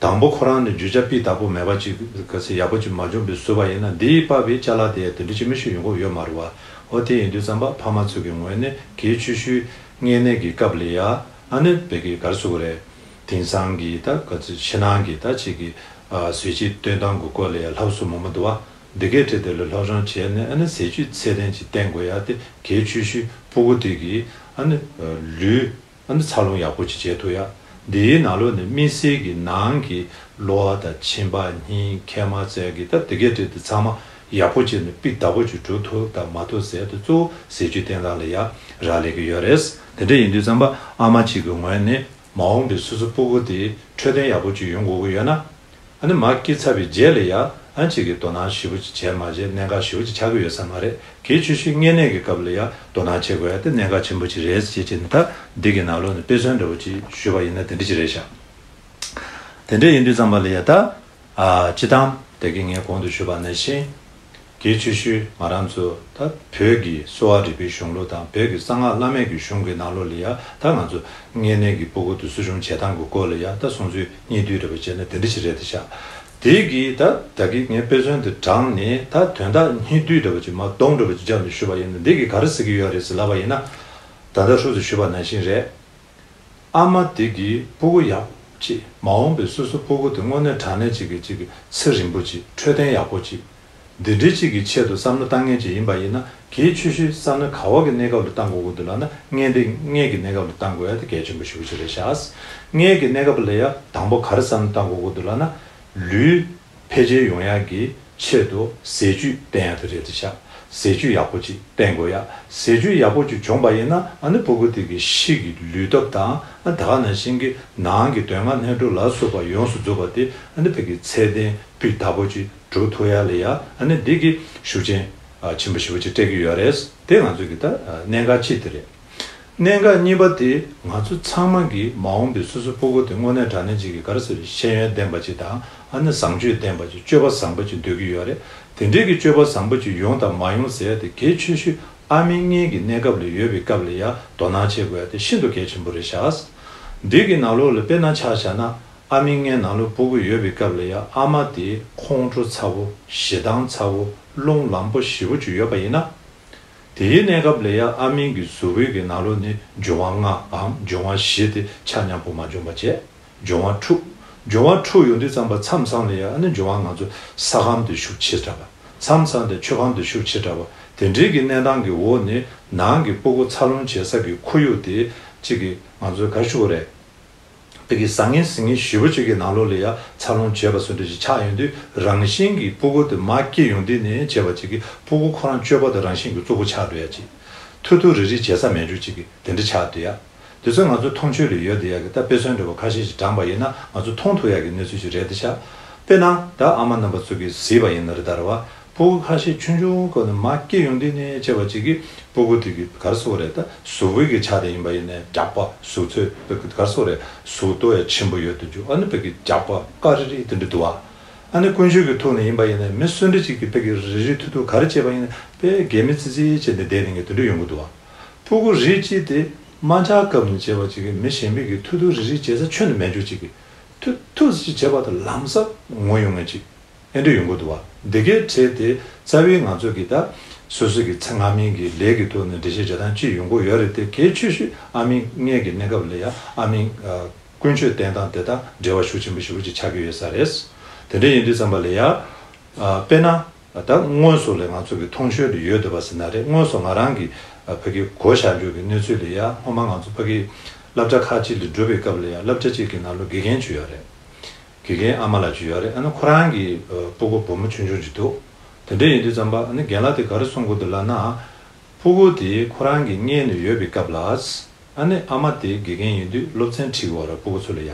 དང་པོ་ཁོ་རང་ནས་རྒྱུ་ཆ་སྤུས་དག་པོ་མེད་པ་ཅིག་ག་ཚོད་ཡག་པོ་ཅིག་མ་འཇོམས་པའི་བཟོས་པ་ཡིན་ན་འདིའི་པ་བའི་ཅ་ལག་དེ་དེ་འདྲ་ཅིག་མི་ཤེས་ཡོང་གི་ཡོད་མ་རེད་བ། འོ་དེ་ཡིན་དུས་ཙམ་པ་ཕ་མ་ཚོ་གི་ངོས་ནས་གལ་ཆེ་ཤོས་མངལ་གནས་ཀྱི་སྐབས་ལ་ཡ་ཨ་ནི་བོད་ཀྱི་ག་རེ་ཟེར་དགོས་རེད། དེང་སང་གི་ད་ག་ཚོད་ཕྱི་ནང་གི་ད་ཅིག་གི་ཨ་ཟས་བཅད་བཏོན་སྟངས་ཀྱི་སྐོར་ལ་ཡ་སློབ་གསོ་མང་པོ་འདུག་བ། འདི་གའི་གྲས་དེ་ལ་སློབ་སྦྱོང་བྱས་ནས་ཨ་ནི་ཟས་བཅུད་ཚད་ལྡན་ཅིག་བསྟེན་དགོས་ཡ་དེ་གལ་ཆེ་ཤོས་ཕྲུ་གུ་དེ་གི་ཨ་ནི་ལུས་ཨ་ནི་འཚར་ལོངས་ཡག་པོ་ཅིག་བྱེད་ཐུབ་ཡ། འདིའི་ནང་ལོགས་ནས་དམིགས་བསལ་གྱི་ནང་གི་གློ་བ་དང་མཆིན་པ་སྙིང་མཁལ་མ་རྩ་རྒྱུ་ད་འདི་གའི་གྲས་དེ་ཚང་མ་ཡག་པོ་བྱས་ནས་སྤུས་དག་པོ་ཅིག་སྒྲུབ་ཐུབ་དང་མ་ཐུབ་ཟེར་དེ་གཙོ་བོ་ཟས་བཅུད་བསྟེན་སྟངས་ལ་ཡ་རག་ལས་ཀྱི་ཡོད་རེད། དེ་འདྲ་ཡིན་དུས་ཙམ་པ་ཨ་མ་གཅིག་གི་ངོས་ནས་མ་འོངས་པའི་སོ་སོ་ཕྲུ་གུ་དེ་འཕྲོད་བསྟེན་ཡག་པོ་ཅིག་ཡོང་དགོས་ཀྱི་ཡོད་ན། ཨ་ནི་མ་སྐྱེས་ཚར་བའི་རྗེས་ལ་ཡ་ཨ་གཅིག་གིས་དོ་སྣང་ཞེ་པོ་ཅིག་བྱས་མ་བྱས་གནད་འགག་ཞེ་པོ་ཅིག་ཆགས་ཀྱི་ཡོད་ས་མ་རེད། གལ་ཆེ་ཤོས་མངལ་གནས་ཀྱི་སྐབས་ལ་ཡ་དོ་སྣང་བྱེད་དགོས་ཡ་དེ་གནད་འགག་ཆེན་པོ་ཅིག་རེད་ཅེས་བྱས་ནས་ད་འདི་གི་ནང་ལོགས་ནས་དཔེ་མཚོན་འདྲ་བོ་ཅིག་ཞུས་པ་ཡིན་ན་དེ་འདྲ་ཅིག་རེད་ཤག་དེ་འདྲ་ཡིན་དུས་ཙམ་པ་ལ་ཡ་ད། ཨ་སྤྱི་བཏང་དེ་གི་ངས་གོང་དུ་ཞུས་པ་ནང་བཞིན། གལ་ཆེ་ཤོས་ང་རང་ཚོ་ད་བོད་ཀྱི་གསོ་བ་རིག་པའི་གཞུང་ལུགས་དང་བོད་ཀྱི་གསང་སྔགས་བླ་མེད་ཀྱི་གཞུང་གི་ནང་ལོགས་ལ་ཡ་ད་ང་ཚོ་མངལ་གནས་ཀྱི་ཕྲུ་གུ་དེ་གསོ་སྐྱོང་བྱེད་སྟངས་ཀྱི་སྐོར་ལ་ཡ་ད་གསུང་ཚུལ་སྙིང་བསྡུས་འདྲ་བོ་བྱས་ན་དེ་འདྲ་ཞིག་རེད་དེ་ཤག་དེ་གི་ད་ད་གི་ངས་དཔེ་མཚོན་དེ་དྲངས་ནས་ད་དོན་དག་སྙིང་བསྡུས་འདྲ་བོ་ཅིག་མར་སྡོམ་འདྲ་བོ་ཅིག་བརྒྱབ་ནས་ཞུས་པ་ཡིན་ན་འདི་གི་ག་རེ་ཟེར་གི་ཡོད་རེད་ཟེར་ལབ་པ་ཡིན་ན། ད་ལྟ་ཧྲུལ་དུ་ཞུས་པ་ནང་བཞིན་རེད། ཨ་མ་དེ་གིས་ཕྲུ་གུ་ཡག་ཅིག་མ་འོངས་པའི་སོ་སོ་ཕྲུ་གུ་དེ་དངོས་གནས་དྲང་གནས་ཅིག་གི་ཅིག་གི་ཚེ་རིང་པོ་ཅིག་འཕྲོད་བསྟེན་ཡག་པོ་ཅིག་འདི་འདྲའི་ཅིག་གི་ཆེད་དུ་བསམ་བློ་བཏང་མཁན་ཅིག་ཡིན་པ་ཡིན་ན་གལ་ཆེ་ཤོས་བསམ་བློ་ག་བ་གི་གནས་སྐབས་ལ་བཏང་དགོས་ཀྱི་འདུག་ལབ་ན་མངལ་འདི་མངལ་གྱི་གནས་སྐབས་ལ་བཏང་དགོས་ཡ་དེ་གལ་ཆེན་པོ་ཞེ་པོ་ཅིག་རེད་ཤག་མངལ་གྱི་གནས་སྐབས་ལ་ཡ་དང་པོ་ག་རེ་བསམ་བློ་བཏང་དགོས་ཀྱི་འདུག་ལབ་ན་ལུས། འཕེལ་རྒྱས་ཡོང་ཡག་གི་ཆེད་དུ་ཟས་བཅུད་བསྟེན་ཡག་དེ་རེད་དེ་ཤག་ཟས་བཅུད་ཡག་པོ་ཅིག་བསྟེན་དགོས་ཡ། ཟས་བཅུད་ཡག་པོ་ཅིག་བྱུང་པ་ཡིན་ན་ཨ་ནི་ཕྲུ་གུ་དེ་གི་ཕྱི་གི་ལུས་སྟོབས་དང་ཨ་ད་ག་ནང་བཞིན་གྱི་ནང་གི་དོན་ལྔ་སྣོད་དྲུག་ལ་སོགས་པ་ཡོངས་སུ་རྫོགས་པ་དེ་ཨ་ནི་ཕ་གི་ཚད་ལྡན་སྤུས་དག་པོ་ཅིག་སྒྲུབ་ཐུབ་ཡ་ལ་ཡ་ཨ་ནི་འདི་གི་ཤུགས་རྐྱེན་ཆེན་པོ་ཞེ་པོ་ཅིག་སྤྲད་ཀྱི་ཡོད་རེད། དེ་ང་ཚོ་གི་ད་གནད་འགག་གཅིག་དེ་རེད། གནད་འགག་གཉིས་པ་དེ་ང་ཚོ་ཚང་མ་གིས་མ་འོངས་པའི་སོ་སོ་ཕྲུ་གུ་དེ་དངོས་གནས་དྲང་གནས་ཅིག་གི་ག་རེ་ཟེར་ཤེས་ཡོན་ལྡན་པ་ཅིག་དང་ཨ་ནི་བཟང་སྤྱོད་ལྡན་པ་ཅིག་སྤྱོད་པ་བཟང་པོ་ཅིག་འདོད་ཀྱི་ཡོད་རེད། དེ་འདྲའི་གི་སྤྱོད་པ་བཟང་པོ་ཅིག་ཡོང་དང་མ་ཡོང་ཟེར་ཡ་དེ་གལ་ཆེ་ཤོས་ཨ་མའི་མངལ་གྱི་གནས་སྐབས་ལ་ཡོད་པའི་སྐབས་ལ་ཡ་དོ་སྣང་བྱེད་དགོས་ཡ་དེ་ཤིན་ཏུ་གལ་ཆེན་པོ་རེད་ཤག་འདི་གི་ནང་ལོགས་ལ་དཔེར་ན་ཆ་བཞག་ན་ཨ་མའི་མངལ་ནང་ལོགས་ཕྲུ་གུ་ཡོད་པའི་སྐབས་ལ་ཡ་ཨ་མ་དེ་ཁོང་ཁྲོ་ཚ་བོ་ཞེ་སྡང་ཚ་བོ་རླུང་ལངས་པོ་ཞེ་པོ་ཅིག་ཡོད་པ་ཡིན་ན། དེའི་གནས་སྐབས་ལ་ཡང་ཨ་མའི་གི་གཟུགས་པོའི་གི་ནང་ལོགས་ནས་འབྱུང་བ་ལྔའམ་འབྱུང་བ་བཞི་དེ་ཆ་མཉམ་པོ་མ་འབྱུང་བ་བྱས། འབྱུང་བ་འཁྲུགས། འབྱུང་བ་འཁྲུགས་ཡོང་དུས་ཙམ་པ་མཚམས་མཚམས་ལ་ཡང་ཨ་ནི་འབྱུང་བ་ང་ཚོ་ས་ཁམས་དེ་ཤུགས་ཆེ་དྲགས་པ། མཚམས་མཚམས་དེ་ཆུ་ཁམས་དེ་ཤུགས་ཆེ་དྲགས་པ། དེ་འདྲའི་གི་གནས་སྟངས་ཀྱི་འོག་ནས་ནང་གི་ཕྲུ་གུ་འཚར་ལོངས་བྱེད་ས་གི་ཁོར་ཡུག་དེ་གཅིག་གི་ང་ཚོའི་ག་རེ་ཞུ་དགོས་རེད། དེ་གི་བཟང་ངན་ཟིང་ངན་ཞེ་པོ་ཅིག་གི་ནང་ལོགས་ལ་ཡ་འཚར་ལོངས་བྱས་པ་སོ་འདྲ་ཞིག་ཆགས་ཡོང་དུས་རང་བཞིན་གྱིས་ཕྲུ་གུ་དེ་མར་སྐྱེས་ཡོང་དུས་ནས་བྱས་པ་ཅིག་གི་ཕྲུ་གུ་ཁོ་རང་སྤྱོད་པ་དེ་རང་བཞིན་གྱིས་རྩུབ་པོ་ཆགས་འགྲོ་ཡ་ཅིག་ཐུར་ཐུར་རིལ་རིལ་བྱེད་ས་མེད་འགྲོ་ཅིག་གི་དེ་འདྲ་ཆགས་འདུག་ཡ། དེ་ཚོ་ང་ཚོ་མཐོང་ཆོས་ལ་ཡོད་དེ་ཡ་གི་ད་དཔེ་མཚོན་འདྲ་བོ་ཁ་ཤས་ཤིག་དྲངས་པ་ཡིན་ན་ང་ཚོ་མཐོང་ཐུབ་ཡ་གི་གནས་ཚུལ་ཞིག་རེད་དེ་ཤག་དཔེར་ན་ད་ཨ་མ་རྣམ་པ་ཚོ་གིས་གཟིགས་པ་ཡིན་ན་རེད་ད་རེད་བ། ཕྲུ་གུ་ཁ་ཤས་ཆུང་ཆུང་སྐབས་ནས་མར་སྐྱེས་ཡོང་དུས་ནས་བྱས་པ་ཅིག་གིས་ཕྲུ་གུ་དེ་གི་ག་རེ་ཟེར་དགོས་རེད་ད་གཟུགས་པོའི་གི་ཆ་དེ་ཡིན་པ་ཡིན་ནའི་རྒྱགས་པ་གཟུགས་ཚོད་དཔེ་གི་ག་རེ་ཟེར་དགོས་རེད་གཟུགས་མདོག་ཡང་ཆེན་པོ་ཡོད་དུ་འཇུག་ཨ་ནི་དཔེ་གི་རྒྱགས་པ་དཀར་རིལ་རིལ་དེ་འདྲ་འདུག་བ། ཨ་ནི་ཀུན་སྤྱོད་ཀྱི་ཐོག་ནས་ཡིན་པ་ཡིན་ནའི་མི་སུ་འདྲ་ཅིག་གིས་དཔེ་གི་རིལ་རིལ་ཐུར་ཐུར་ག་རེ་བྱས་པ་ཡིན་ནའི་དཔེ་རྒས་མི་ཙི་ཙི་བྱས་ནས་བསྡད་ནས་ངས་དེ་འདྲ་ཡོང་གི་འདུག་བ། ཕྲུ་གུ་རིགས་གཅིག་དེ་དམར་འབྱར་སྐབས་ནས་བྱས་པ་ཅིག་གིས་མི་གཞན་པའི་གི་ཐུར་ཐུར་རིལ་རིལ་བྱེད་ས་ཁྱོན་ནས་མེད་འཇུག་ཅིག་གིས་ཐུར་ཐུར་ཅིག་བྱས་པ་དང་ལམ་སང་ངུ་ཡོང་ངེས་ཅིག་ཨེ་འདྲ་ཡོང་གི་འདུག་བ། འདི་གའི་གྲས་དེ་རྩ་བའི་ང་ཚོ་གི་ད་སོ་སོ་གི་ཚེ་སྔ་མའི་གི་ལས་ཀྱི་ཐོག་ནས་འགྲེལ་བཤད་རྒྱག་སྟངས་གཅིག་ཡོང་གི་ཡོད་རེད་དེ་གལ་ཆེ་ཤོས་ཨ་མའི་མངལ་གྱི་གནས་སྐབས་ལ་ཡ་ཨ་མའི་ཀུན་སྤྱོད་བསྟེན་སྟངས་དེ་དང་འབྲེལ་བ་ཤུགས་ཆེན་པོ་ཞེ་པོ་ཅིག་ཆགས་ཀྱི་ཡོད་ས་རེད། དེ་འདྲ་ཡིན་དུས་ཙམ་པ་ལ་ཡ་དཔེར་ན་ད་དངོས་སུ་ལ་ང་ཚོ་གི་མཐོང་ཆོས་ལ་ཡོད་འདུག་པ་ཟེར་ན་རེད། དངོས་སུ་ང་རང་གི་ཕ་གི་གོ་བཞག་རྒྱུ་གི་གནས་ཚུལ་ལ་ཡ་སྔོན་མ་ང་ཚོ་ཕ་གི་སློབ་གྲྭ་ཁག་ཅིག་ལ་འགྲོ་བའི་སྐབས་ལ་ཡ་སློབ་གྲྭ་གཅིག་གི་ནང་ལ་དགེ་རྒན་ཅིག་ཡོད་རེད། དགེ་རྒན་ཨ་མ་ལགས་ཅིག་ཡོད་རེད། ཨ་ནི་ཁོ་རང་གི་ཨ་ཕྲུ་གུ་བུ་མོ་ཆུང་ཆུང་ཅིག་འདུག་དེ་འདྲ་ཡིན་དུས་ཙམ་པ་ཨ་ནི་རྒན་ལགས་དེ་ག་རེ་གསུང་གི་འདུག་ལབ་ན། ཕྲུ་གུ་དེ་ཁོ་རང་གི་མངལ་ནས་ཡོད་པའི་སྐབས་ལ། ཨ་ནི་ཨ་མ་དེ་དགེ་རྒན་ཡིན་དུས་སློབ་ཚན་ཁྲིད་ཀྱི་ཡོད་རེད། སྤུ་གུ་ཚོ་ལ་ཡ།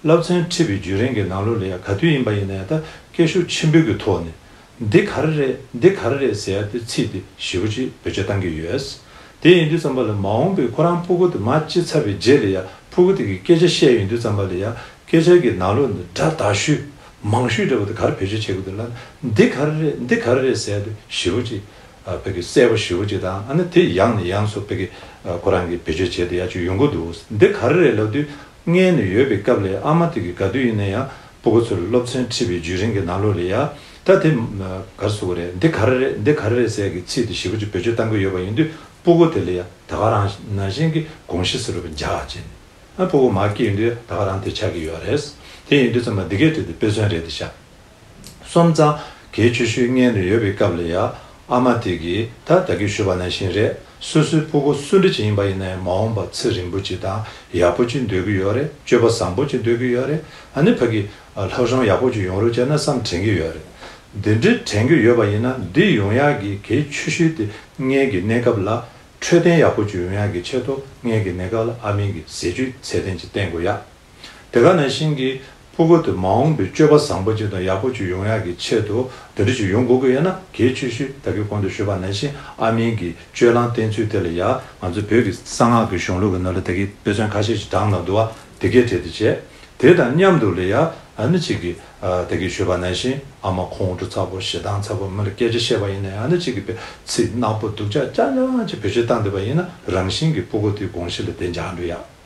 སློབ་ཚན་ཁྲིད་པའི་བརྒྱུད་རིམ་གྱི་ནང་ལོགས་ལ་ཡ་ག་དུས་ཡིན་པ་ཡིན་ན་ཡང་ད་སྐད་ཤུགས་ཆེན་པོའི་གི་ཐོག་ནས། འདི་ག་རེ་རེད། འདི་ག་རེ་རེད་ཟེར་ཡ་དེ་ཚིག་དེ་ཞེ་པོ་ཅིག་བེད་སྤྱོད་བཏང་གི་ཡོད། དེ་ཡིན་དུས་ཙམ་པ་ལ་མ་འོངས་པའི་ཁོ་རང་སྤུ་གུ་དེ་མར་ཅི་ཚར་བའི་རྗེས་ལ་ཡ་སྤུ་གུ་དེ་གིས་སྐད་ཆ་བཤད་ཡོང་དུས་ཙམ་པ་ལ་ཡ་སྐད་ཆ་གི་ནང་ལོགས་ནས་སྒྲ་དག་ཤོས་མང་ཤོས་འདྲ་བོ་དེ་ག་རེ་བེད་སྤྱོད་བྱེད་དགོས་འདུག་ལབ་ན། འདི་ག་རེ་རེད། འདི་ག་རེ་རེད་ཟེར་ཡ་དེ་ཞེ་པོ་ཅིག་ཨ་ཕ་གི་གསལ་པོ་ཞེ་པོ་ཅིག་དང་། ཨ་ནི་དེ་ཡང་ནས་ཡང་སུ་ཕ་གི་ཨ་ཁོ་རང་གིས་བེད་སྤྱོད་བྱེད་དེ་ཡ་ཅིག་ཡོང་གི་འདུག་འདི་ག་རེ་རེད་ལབ་དུས། མངལ་ནས་ཡོད་པའི་སྐབས་ལ་ཨ་མ་དེ་གིས་ག་དུས་ཡིན་ན་ཡང་སྤུ་གུ་ཚོར་སློབ་ཚན་ཁྲིད་པའི་བརྒྱུད་རིམ་གྱི་ནང་ལོགས་ལ་ཡ། ད་དེ་ག་རེ་ཟེར་དགོས་རེད། འདི་ག་རེ་རེད། འདི་ག་རེ་རེད་ཟེར་གྱི་ཚིག་དེ་ཞེ་པོ་ཅིག་བེད་སྤྱོད་བཏང་གི་ཡོད་པ་ཡིན་དུས་སྤུ་གུ་དེ་ལ་ཡ་ད་ག་རང་ནང་བཞིན་གྱི་དགོངས་གཞི་ཟེར་བ་འཇགས་བྱས་ནས། ཨ་སྤུ་གུ་མར་སྐྱེས་ཡོང་དུས་ད་ག་རང་དེ་ཆགས་ཀྱི་ཡོད་རེད། དེ་ཡིན་དུས་ཙམ་པ་འདི་གའི་གྲས་དེ་དཔེ་མཚོན་རེད་དེ་ཤག་སོང་ཙང་གལ་ཆེ་ཤོས་མངལ་ནས་ཡོད་པའི་སྐབས་ལ་ཡ་ཨ་མ་དེ་གིས་ད་ད་གིན་ཞུས་པ་ནང་བཞིན་རེད། སོ་སོའི་སྤུ་གུ་སུ་འདྲ་ཅིག་ཡིན་པ་ཡིན་ན་ཡང་མ་འོངས་པ་ཚེ་རིང་པོ་ཅིག་དང་ཡག་པོ་ཅིག་འདོད་ཀྱི་ཡོད་རེད། སྤྱོད་པ་བཟང་པོ་ཅིག་འདོད་ཀྱི་ཡོད་རེད། ཨ་ནི་ཕ་གི་ལྷག་བྱུང་ཡག་པོ་ཅིག་ཡོང་རོགས་བྱས་ན་བསམ་དྲན་གྱི་ཡོད་རེད། འདི་འདྲའི་དྲན་གྱི་ཡོད་པ་ཡིན་ན་འདི་ཡོང་ཡག་གི་གལ་ཆེ་ཤོས་དེ་མངལ་གྱི་གནས་སྐབས་ལ། འཕྲོད་བསྟེན་ཡག་པོ་ཅིག་ཡོང་ཡག་གི་ཆེད་དུ་མངལ་གྱི་གནས་སྐབས་ལ་ཨ་མའི་གི་ཟས་བཅུད་ཚད་ལྡན་ཅིག་བསྟེན་དགོས་ཡ། དེ་ག་ནང་བཞིན་གྱི་སྤུ་གུ་དེ་མ་འོངས་པའི་སྤྱོད་པ་བཟང་པོ་ཅིག་དང་ཡག་པོ་ཅིག་ཡོང་ཡག་གི་ཆེད་དུ་དེ་འདྲ་ཅིག་ཡོང་དགོས་ཀྱི་ཡོད་ན། གལ་ཆེ་ཤོས་ད་གིན་གོང་དུ་ཞུས་པ་ནང་བཞིན་ཨ་མའི་གི་སྤྱོད་ལམ་བསྟེན་ཚུལ་དེ་ལ་ཡ་ང་ཚོ་བོད་ཀྱི་གསང་སྔགས་ཀྱི་གཞུང་ལུགས་ཀྱི་ནང་ལ་ད་གིན་དཔེ་མཚོན་ཁ་ཤས་ཤིག་དྲངས་གནང་འདུག་བ། དེ་གའི་གྲས་དེ་བྱས། དེ་དང་མཉམ་དུ་ལ་ཡ་ཨ་ནི་གཅིག་གིས་ཨ་ད་གིན་ཞུས་པ་ནང་བཞིན་ཨ་མ་ཁོང་ཁྲོ་ཚ་པོ་ཞེ་སྡང་ཚ་པོ་མི་ལ་སྐད་ཆ་བཤད་པ་ཡིན་ན་ཡང་ཨ་ནི་གཅིག་གིས་དཔེ་ཚིག་ནག་པོ་སྡུག་ཅག་རྐྱང་རྐྱང་ཅིག་བེད་སྤྱོད་བཏང་བསྡད་པ་ཡིན་ན་རང་བཞིན་གྱིས་སྤུ་གུ་དེའི་དགོངས་གཞི་ལ་དེ་འཇགས་འགྲོ་ཡ།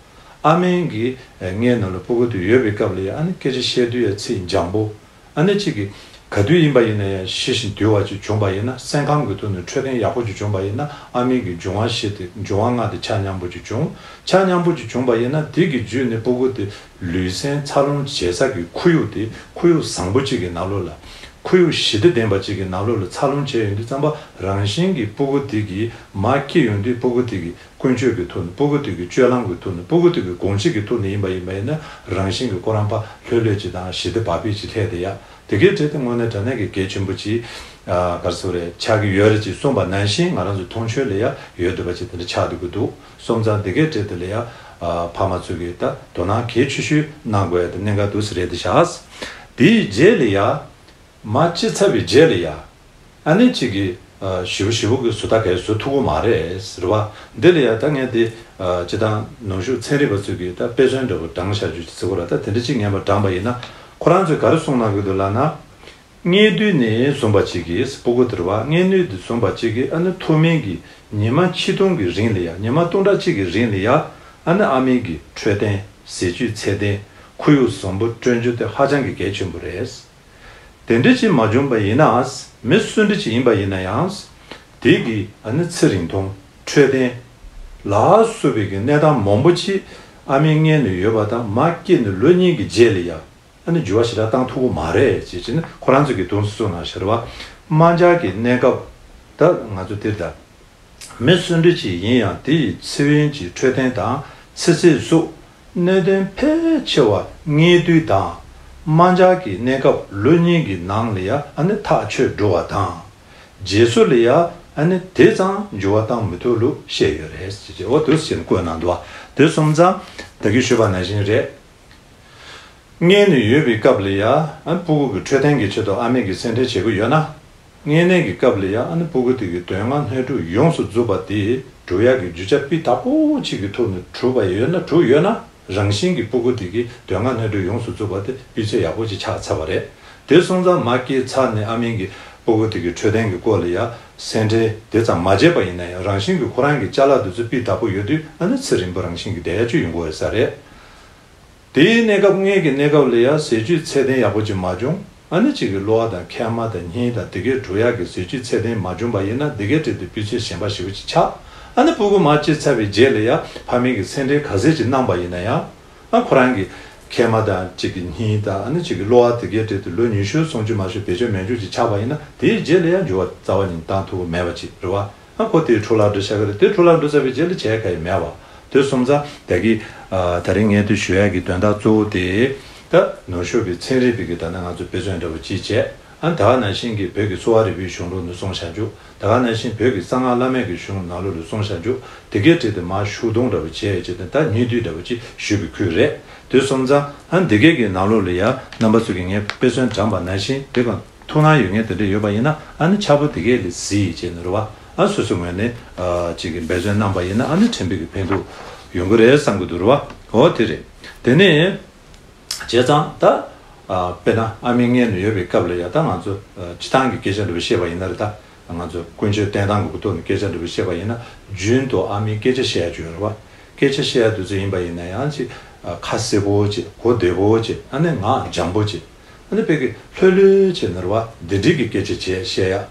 ཨ་མའི་གི་མངལ་ནང་ལ་སྤུ་གུ་དེ་ཡོད་པའི་སྐབས་ལ་ཡ་ཨ་ནི་སྐད་ཆ་བཤད་དུས་ཡ་ཚིག་འཇམ་པོ། ཨ་ནི་གཅིག་གིས་ག་དུས་ཡིན་པ་ཡིན་ན་ཡང་ཞི་ཞིང་དུལ་བ་ཅིག་བྱུང་པ་ཡིན་ན། སེམས་ཁམས་ཀྱི་ཐོག་ནས་འཕྲོད་བསྟེན་ཡག་པོ་ཅིག་བྱུང་པ་ཡིན་ན་ཨ་མའི་གི་འབྱུང་བ་བཞི་དེ་འབྱུང་བ་ལྔ་དེ་ཆ་མཉམ་པོ་ཅིག་བྱུང་། ཆ་མཉམ་པོ་ཅིག་བྱུང་པ་ཡིན་ན་དེ་གི་བརྒྱུད་ནས་སྤུ་གུ་དེ་ལུས་སེམས་འཚར་ལོངས་བྱེད་ས་གི་ཁོར་ཡུག་དེ་ཁོར་ཡུག་བཟང་པོ་ཅིག་གི་ནང་ལོགས་ལ། ཁོར་ཡུག་ཞི་བདེ་ལྡན་པ་ཅིག་གི་ནང་ལོགས་ལ་འཚར་ལོངས་བྱས་ཡོང་དུས་ཙམ་པ་རང་བཞིན་གྱིས་སྤུ་གུ་དེ་གི་མར་སྐྱེས་ཡོང་དུས་སྤུ་གུ་དེ་གི་ཀུན་སྤྱོད་ཀྱི་ཐོག་ནས། སྤུ་གུ་དེ་གི་སྤྱོད་ལམ་གྱི་ཐོག་ནས། སྤུ་གུ་དེ་གི་དགོངས་གཞི་གི་ཐོག་ནས་ཡིན་པ་ཡིན་པ་ཡིན་ན་རང་བཞིན་གྱིས་ཁོ་རང་ཕར་ལྷོད་ལྷོད་ཅིག་དང་ཞི་བདེ་བག་ཕེབས་ཅིག་སླེབས་བསྡད་ཡ། དེ་གའི་གྲས་དེ་དངོས་གནས་དྲང་གནས་ཀྱི་གལ་ཆེན་པོ་ཅིག་ཨ་ག་རེ་ཟེར་དགོས་རེད། ཆགས་ཀྱི་ཡོད་རེད་ཅེས་གསུངས་པ་ནང་བཞིན་ང་རང་ཚོའི་མཐོང་ཆོས་ལ་ཡ་ཡོད་བསྡད་པ་ཅིག་དེ་འདྲ་ཆགས་བསྡད་ཀྱི་འདུག་སོང་ཙང་དེ་གའི་གྲས་དེ་ལ་ཡ་ཨ་ཕ་མ་ཚོ་གིས་ད་དོ་སྣང་གལ་ཆེ་ཤོས་གནང་དགོས་ཡ་དེ་གནད་འགག་འདུག་སེ་རེད་དེ་བཞག་དེའི་རྗེས་ལ་ཡ། མར་སྐྱེས་ཚར་བའི་རྗེས་ལ་ཡ། ཨ་ནི་གཅིག་གིས་ཨ་ཞེ་པོ་ཞེ་པོ་གི་བཟོ་ལྟ་གས་བཟོ་ཐུབ་ཀྱི་མ་རེད་ཟེར་བ། འདི་ལ་ཡ་ད་ངས་འདི་ཨ་སྤྱིར་བཏང་ནང་ཆོས་ཚན་རིག་པ་ཚོས་ཀྱིས་ད་དཔེ་མཚོན་འདྲ་པོ་དྲངས་བཞག་རྒྱུ་ཅིག་ཟེར་དགོས་ར། ད་དེ་འདྲ་ཅིག་ངས་མར་དྲངས་པ་ཡིན་ན། ཁོ་རང་ཚོས་ག་རེ་གསུངས་གནང་གི་འདུག་ལབ་ན། མངལ་དུས་ནས་བཟུང་བ་ཅིག་གིས་སྤུ་གུ་དེ་རེད་བ། མངལ་དུས་ནས་བཟུང་བ་ཅིག་གིས་ཨ་ནི་ཐོག་མའི་གི་ཉི་མ་ཆིག་སྟོང་གི་རིང་ལ་ཡ། ཉི་མ་སྟོང་ཕྲག་གཅིག་གི་རིང་ལ་ཡ། ཨ་ནི་ཨ་མའི་གི་འཕྲོད་བསྟེན། ཟས་བཅུད་ཚད་ལྡན། ཁོར་ཡུག་བཟང་པོ་བསྐྲུན་རྒྱུ་དེ་ཧ་ཅང་གི་གལ་ཆེན་པོ་རེད། དེ་འདྲ་ཅིག་མ་བྱུང་པ་ཡིན་ན། མི་སུ་འདྲ་ཅིག་ཡིན་པ་ཡིན་ན་ཡང་། དེ་གི་ཨ་ནི་ཚེ་རིང་ཐུང་། འཕྲོད་བསྟེན་ལ་སོགས་པའི་གི་གནས་སྟངས་མང་པོ་ཅིག་ཨ་མའི་མངལ་ནས་ཡོད་པ་དང་མར་སྐྱེས་ནས་ལོ་གཉིས་ཀྱི་རྗེས་ལ་ཡ། ཨ་ནི་འགྱུར་བ་ཞེ་དྲག་བཏང་ཐུབ་ཀྱི་མ་རེད་ཅེས་བྱས་ནས་ཁོ་རང་ཚོ་གིས་དུང་སོ་སོ་ནང་བཞིན་རེད་བ། དམར་འབྱར་གྱི་གནས་སྐབས། ད་ང་ཚོ་འདིར་ད། མི་སུ་འདྲ་ཅིག་ཡིན་ཡང་དེ་ཡི་ཚེ་དབེན་གྱི་འཕྲོད་བསྟེན་དང་ཚེ་ཚད་སོགས་གནད་དོན་ཕལ་ཆེ་བ་མངལ་དུས་དང་དམར་འབྱར་གྱི་གནས་སྐབས་ལོ་གཉིས་ཀྱི་ནང་ལ་ཡ་ཨ་ནི་ཐག་ཆོད་འགྲོ་བ་དང་། རྗེས་སོར་ལ་ཡ་ཨ་ནི་དེ་ཙམ་འགྱུར་བ་བཏང་མི་ཐུབ་ལུགས་བཤད་ཡོད་རེད་ཟེར་གྱི་འོ་དུས་ཟེར་ནས་བཀོད་གནང་འདུག་བ། དེ་སོང་ཙང་ད་གིན་ཞུས་པ་ནང་བཞིན་རེད། མངལ་ནས་ཡོད་པའི་སྐབས་ལ་ཡ་ཨ་ནི་སྤུ་གུ་གི་འཕྲོད་བསྟེན་གྱི་ཆེད་དུ་ཨ་མས་ཀྱི་སེམས་ཁྲལ་བྱེད་ཀྱི་ཡོད་ན། མངལ་གནས་ཀྱི་སྐབས་ལ་ཡ་ཨ་ནི་སྤུ་གུ་དེ་གི་དོན་ལྔ་སྣོད་དྲུག་ཡོངས་སུ་རྫོགས་པ་དེ་སྒྲུབ་ཡག་གི་རྒྱུ་ཆ་སྤུས་དག་པོ་ཅིག་གི་ཐོག་ནས་གྲུབ་པ་ཡོད་ན་གྲུབ་ཡོད་ན་རང་བཞིན་གྱི་སྤུ་གུ་དེ་གི་དོན་ལྔ་སྣོད་དྲུག་ཡོངས་སུ་རྫོགས་པ་དེ་སྤུས་ཚད་ཡག་པོ་ཅིག་ཆགས་ཚར་བ་རེད། དེ་སོང་ཙང་མ་སྐྱེས་ཚར་ནས་ཨ་མས་ཀྱི་སྤུ་གུ་དེ་གི་འཕྲོད་བསྟེན་གྱི་སྐོར་ལ་ཡ་སེམས་ཁྲལ་དེ་ཙམ་མ་བྱས་པ་ཡིན་ན་ཡང་རང་བཞིན་གྱི་ཁོ་རང་གི་ཅ་ལག་དེ་ཚོ་སྤུས་དག་པོ་ཡོད་དུས་ཨ་ནི་ཚེ་རིང་པོ་རང་བཞིན་གྱི་བསྡད་ཡ་ཅིག་ཡོང་གི་ཡོད་ས་རེད། དེའི་གནས་སྐབས་མངལ་གྱི་གནས་སྐབས་ལ་ཡང་ཟས་བཅུད་ཚད་ལྡན་ཡག་པོ་ཅིག་མ་བྱུང་། ཨ་ནི་གཅིག་གི་གློ་བ་དང་མཁལ་མ་དང་སྙིལ་དང་དེ་གའི་འགྲོ་ཡག་གི་ཟས་བཅུད་ཚད་ལྡན་མ་བྱུང་པ་ཡིན་ན་དེ་གའི་གྲས་དེ་སྤུས་ཚད་ཞན་པ་ཞེ་པོ་ཅིག་ཆགས། ཨ་ནི་སྤུ་གུ་མར་སྐྱེས་ཚར་བའི་རྗེས་ལ་ཡང་ཕ་མས་ཀྱི་སེམས་ཁྲལ་ག་ཚད་ཅིག་གནང་པ་ཡིན་ན་ཡང་། ཨ་ཁོ་རང་གི་མཁལ་མ་དང་གཅིག་གི་སྙིལ་དང་ཨ་ནི་གཅིག་གི་གློ་བ་དེ་གའི་གྲས་དེ་ལོ་ཉི་ཤུ་སུམ་ཅུ་མ་ཞིག་བེད་སྤྱོད་མེད་འཇུག་ཅིག་ཆགས་པ་ཡིན་ན་དེའི་རྗེས་ལ་ཡང་འགྱུར་བ་རྩ་བ་ཉིད་བཏང་ཐུབ་ཀྱི་མེད་པ་ཅིག་རེད་བ། ཨ་ཁོ་དེའི་འཕྲོ་བརླག་འགྲོ་ཤག་གི་རེད། དེ་འཕྲོ་བརླག་འགྲོ་ཚར་བའི་རྗེས་ལ་བྱས་ག་ཡི་མེད་པ། དེ་སོང་ཙང་ད་གི་ཨ་ད་རིང་ངས་དེ་ཞུ་ཡག་གི་དོན་དག་གཙོ་བོ་དེ་ད་ནུབ་ཕྱོགས་ཀྱི་ཚན་རིག་པའི་གི་ད་ནང་ང་ཚོ་དཔེ་མཚོན་འདྲ་བོ་ཅིག་བྱས། ཨ་ད་ག་ནང་བཞིན་གྱི་བོད་ཀྱི་གསོ་བ་རིག་པའི་གཞུང་ལུགས་ནས་གསུངས་བཞག་རྒྱུ། ད་ག་ནང་བཞིན་བོད་ཀྱི་གསང་སྔགས་བླ་མེད་ཀྱི་གཞུང་ནང་ལོགས་ལ་གསུངས་བཞག་རྒྱུ། དེ་གའི་གྲས་དེ་མར་ཤུག་སྡོང་འདྲ་བོ་བྱས་བྱས་ཏེ་ད་ཉེ་དུས་འདྲ་བོ་ཅིག་ཞུས་པའི་ཁུལ་རེད། དེ་སོང་ཙང་ཨ་འདི་གའི་གི་ནང་ལོགས་ལ་ཡ་རྣམ་པ་ཚོ་གིས་ངས་དཔེ་མཚོན་དྲངས་པ་ནང་བཞིན་དེ་གང་ཐུགས་སྣང་ཡོད་མཁན་དེ་འདྲ་ཡོད་པ་ཡིན་ན་ཨ་ནི་ཕྱག་པོ་དེ་གའི་ལ་གཟིགས་བྱས་ནས་རེད་བ། ཨ་སོ་སོའི་ངོས་ནས་ཨ་ཅིག་གི་འབད་བརྩོན་གནང་པ་ཡིན་ན་ཨ་ནི་ཕྲན་བུ་གི་ཕན་ཐོགས་ཡོང་གི་རེད་བསམ་གི་འདུག་རེད་བ། འོ་དེ་རེད། དེ་ནས། བྱས་ཙང་ད། ཨ་དཔེར་ན་ཨ་མའི་མངལ་ནས་ཡོད་པའི་སྐབས་ལ་ཡ་ད་ང་ཚོ་ཨ་སྤྱིར་བཏང་གི་སྐད་ཆ་འདྲ་བོ་བཤད་པ་ཡིན་ན་རེད་ད། ང་ཚོ་ཀུན་སྤྱོད་བསྟེན་སྟངས་ཀྱི་ཐོག་ནས་སྐད་ཆ་འདྲ་བོ་བཤད་པ་ཡིན་ན་རྒྱུན་དུ་ཨ་མའི་སྐད་ཆ་བཤད་ཡ་བྱུང་ཡོད་རེད་བ། སྐད་ཆ་བཤད་ཡ་དུས་ཚོད་ཡིན་པ་ཡིན་ན་ཡང་ཅིག་ཨ་ཁ་གསལ་པོ་ཅིག་གོ་བདེ་པོ་ཅིག་ཨ་ནི་ངག་འཇམ་པོ་ཅིག་ཨ་ནི་དཔེ་གི་ལྷོད་ལྷོད་བྱས་ནས་རེད་བ་འདི་འགྲིག་གི་སྐད་ཆ་བྱས་བཤད་ཡ།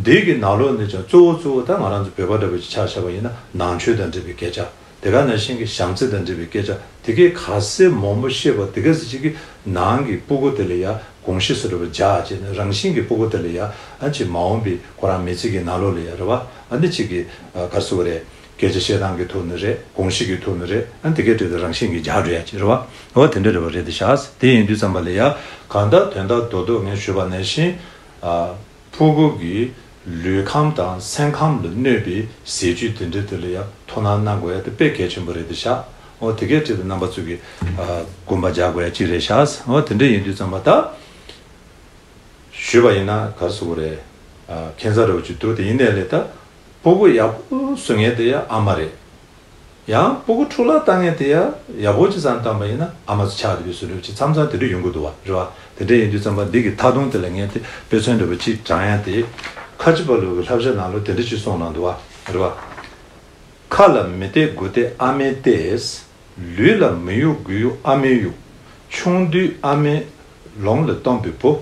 འདི་གི་ནང་ལོགས་ནས་ཀྱང་གཙོ་བོ་གཙོ་བོ་ད་ང་རང་ཚོ་བོད་པ་འདྲ་བོ་ཅིག་ཆ་བཞག་པ་ཡིན་ན་ནང་ཆོས་དང་འབྲེལ་བའི་སྐད་ཆ། དེ་ག་ནང་བཞིན་གྱི་བྱམས་བརྩེ་དང་འབྲེལ་བའི་སྐད་ཆ་དེ་གའི་ག་ཚད་མང་པོ་བཤད་པ་དེ་ག་ཚད་ཅིག་གི་ནང་གི་སྤུ་གུ་དེ་ལ་ཡ་དགོངས་གཞི་བཟོ་འདྲ་བོ་རྒྱག་བྱས་ནས་རང་བཞིན་གྱི་སྤུ་གུ་དེ་ལ་ཡ་ཨ་ཅིག་མ་འོངས་པའི་ཁོ་རང་མི་ཚེ་གི་ནང་ལོགས་ལ་ཡ་རེད་བ། ཨ་འདི་ཅིག་གི་ཨ་ག་རེ་ཟེར་དགོས་རེད། སྐད་ཆ་བཤད་སྟངས་ཀྱི་ཐོག་ནས་རེད། དགོངས་གཞི་གི་ཐོག་ནས་རེད། ཨ་འདི་གའི་གྲས་དེ་རང་བཞིན་གྱི་འཇགས་འགྲོ་ཡ་ཅིག་རེད་བ། འོ་དེ་འདྲ་འདྲ་བོ་རེད་དེ་ཤག་དེ་ཡིན་དུས་ཙམ་པ་ལ་ཡ་གང་ལྟར་དོན་དག་རྡོག་རྡོག་ངས་ཞུས་པ་ནང་བཞིན། ཨ། ཕྲུ་གུ་གི་ལུས་ཁམས་དང་སེམས་ཁམས་ལ་གནོད་པའི་ཟས་བཅུད་དེ་འདྲ་དེ་ལ་ཡང་དོ་སྣང་གནང་དགོས་ཡ་དེ་དཔེ་གལ་ཆེན་པོ་རེད་དེ་ཤག་འོ་དེ་གའི་གྲས་དེ་རྣམ་པ་ཚོ་གིས་ཨ་དགོངས་པ་འཇགས་དགོས་ཡ་གཅིག་རེད་ཤག་འོ་དེ་འདྲ་ཡིན་དུས་ཙམ་པ་ད་ཞུས་པ་ཡིན་ན་ག་རེ་ཟེར་དགོས་རེད། ཨ་ཁྱད་མཚར་རེ་བོ་ཅིག་འདུག་དེ་ཡིན་ནའི་ལས་ད་ཕྲུ་གུ་ཡག་པོ་བཟོ་མཁན་དེ་ཡང་ཨ་མ་རེད། ཡང་སྤུ་གུ་འཕྲོ་བརླག་བཏང་མཁན་དེ་ཡང་ཡག་པོ་ཅིག་བསམ་བཏང་པ་ཡིན་ན་ཨ་མ་ཚོ་ཆགས་བསྡད་པའི་བཟོ་འདྲ་ཅིག་མཚམས་མཚམས་དེ་འདྲ་ཡོང་གི་འདུག་བ་རེད་བ། དེ་འདྲ་ཡིན་དུས་ཙམ་པ་འདི་གི་མཐའ་སྡོམ་དེ་ལ་ངས་དེ་དཔེ་མཚོན་འདྲ་པོ་ཅིག་དྲངས་ཡ་དེ། ཁ་ཆེ་པ་ལུ་གི་བསླབ་བྱ་ནང་ལོ་དེ་འདྲ་ཅིག་གསུངས་གནང་འདུག་བ་རེད་བ། ཁ་ལ་མི་གཏད་དགུ་གཏད་ཨ་མས་གཏད། ལུས་ལ་མི་གཡོག་དགུ་གཡོག་ཨ་མས་གཡོག་ཆུང་དུས་ཨ་མས་ལོང་ལ་གཏམས་པའི་བུ།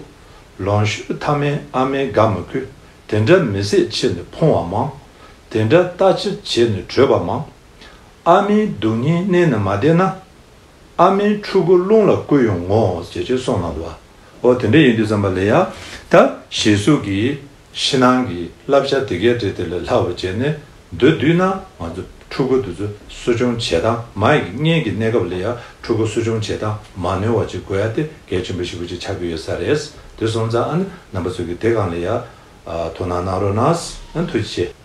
ལོང་ཤོར་མཐའ་མའི་ཨ་མས་དགའ་མི་ཁུལ། དེ་འདྲ་མི་བཟད་ཆེ་ནས་ཕོངས་པ་མང་། དེ་འདྲ་ལྟ་ཅི་བྱས་ནས་བྲོས་པ་མང་། ཨ་མའི་སྡུག་བསྔལ་མནན་ནས་མ་བསྡད་ན། ཨ་མའི་ཕྲུ་གུ་རླུང་ལ་བསྐུར་ཡོང་ངོ་ཞེས་ཅེས་གསུངས་གནང་འདུག་བ། འོ་དེ་འདྲ་ཡིན་དུས་ཙམ་པ་ལ་ཡ། ད་གཞི་གཟུགས་ཀྱི་ཕྱི་ནང་གི་བསླབ་བྱ་དེ་གའི་གྲས་དེ་ལས་ལྷག་པ་བྱས་ནས་མདོར་བསྡུས་ན་ང་ཚོ་ཕྲུ་གུ་དེ་ཚོ་གསོ་སྐྱོང་བྱེད་སྟངས་མ་ཡི་གཉེན་གྱི་གནས་སྐབས་ལ་ཡ་ཕྲུ་གུ་གསོ་སྐྱོང་བྱེད་སྟངས་མ་ནོར་བ་ཅིག་དགོས་ཡ་དེ་གལ་ཆེན་པོ་ཞིག་པོ་ཅིག་ཆགས་ཀྱི་ཡོད་ས་རེད། དེ་སོང་ཙང་ཨ་ནི་རྣམ་པ་ཚོ་གི་དེ་སྒང་ལ་ཡ་དོ་སྣང་གནང་རོགས་གནང་། ཨ་ནི་ཐུགས་རྗེ་ཆེ།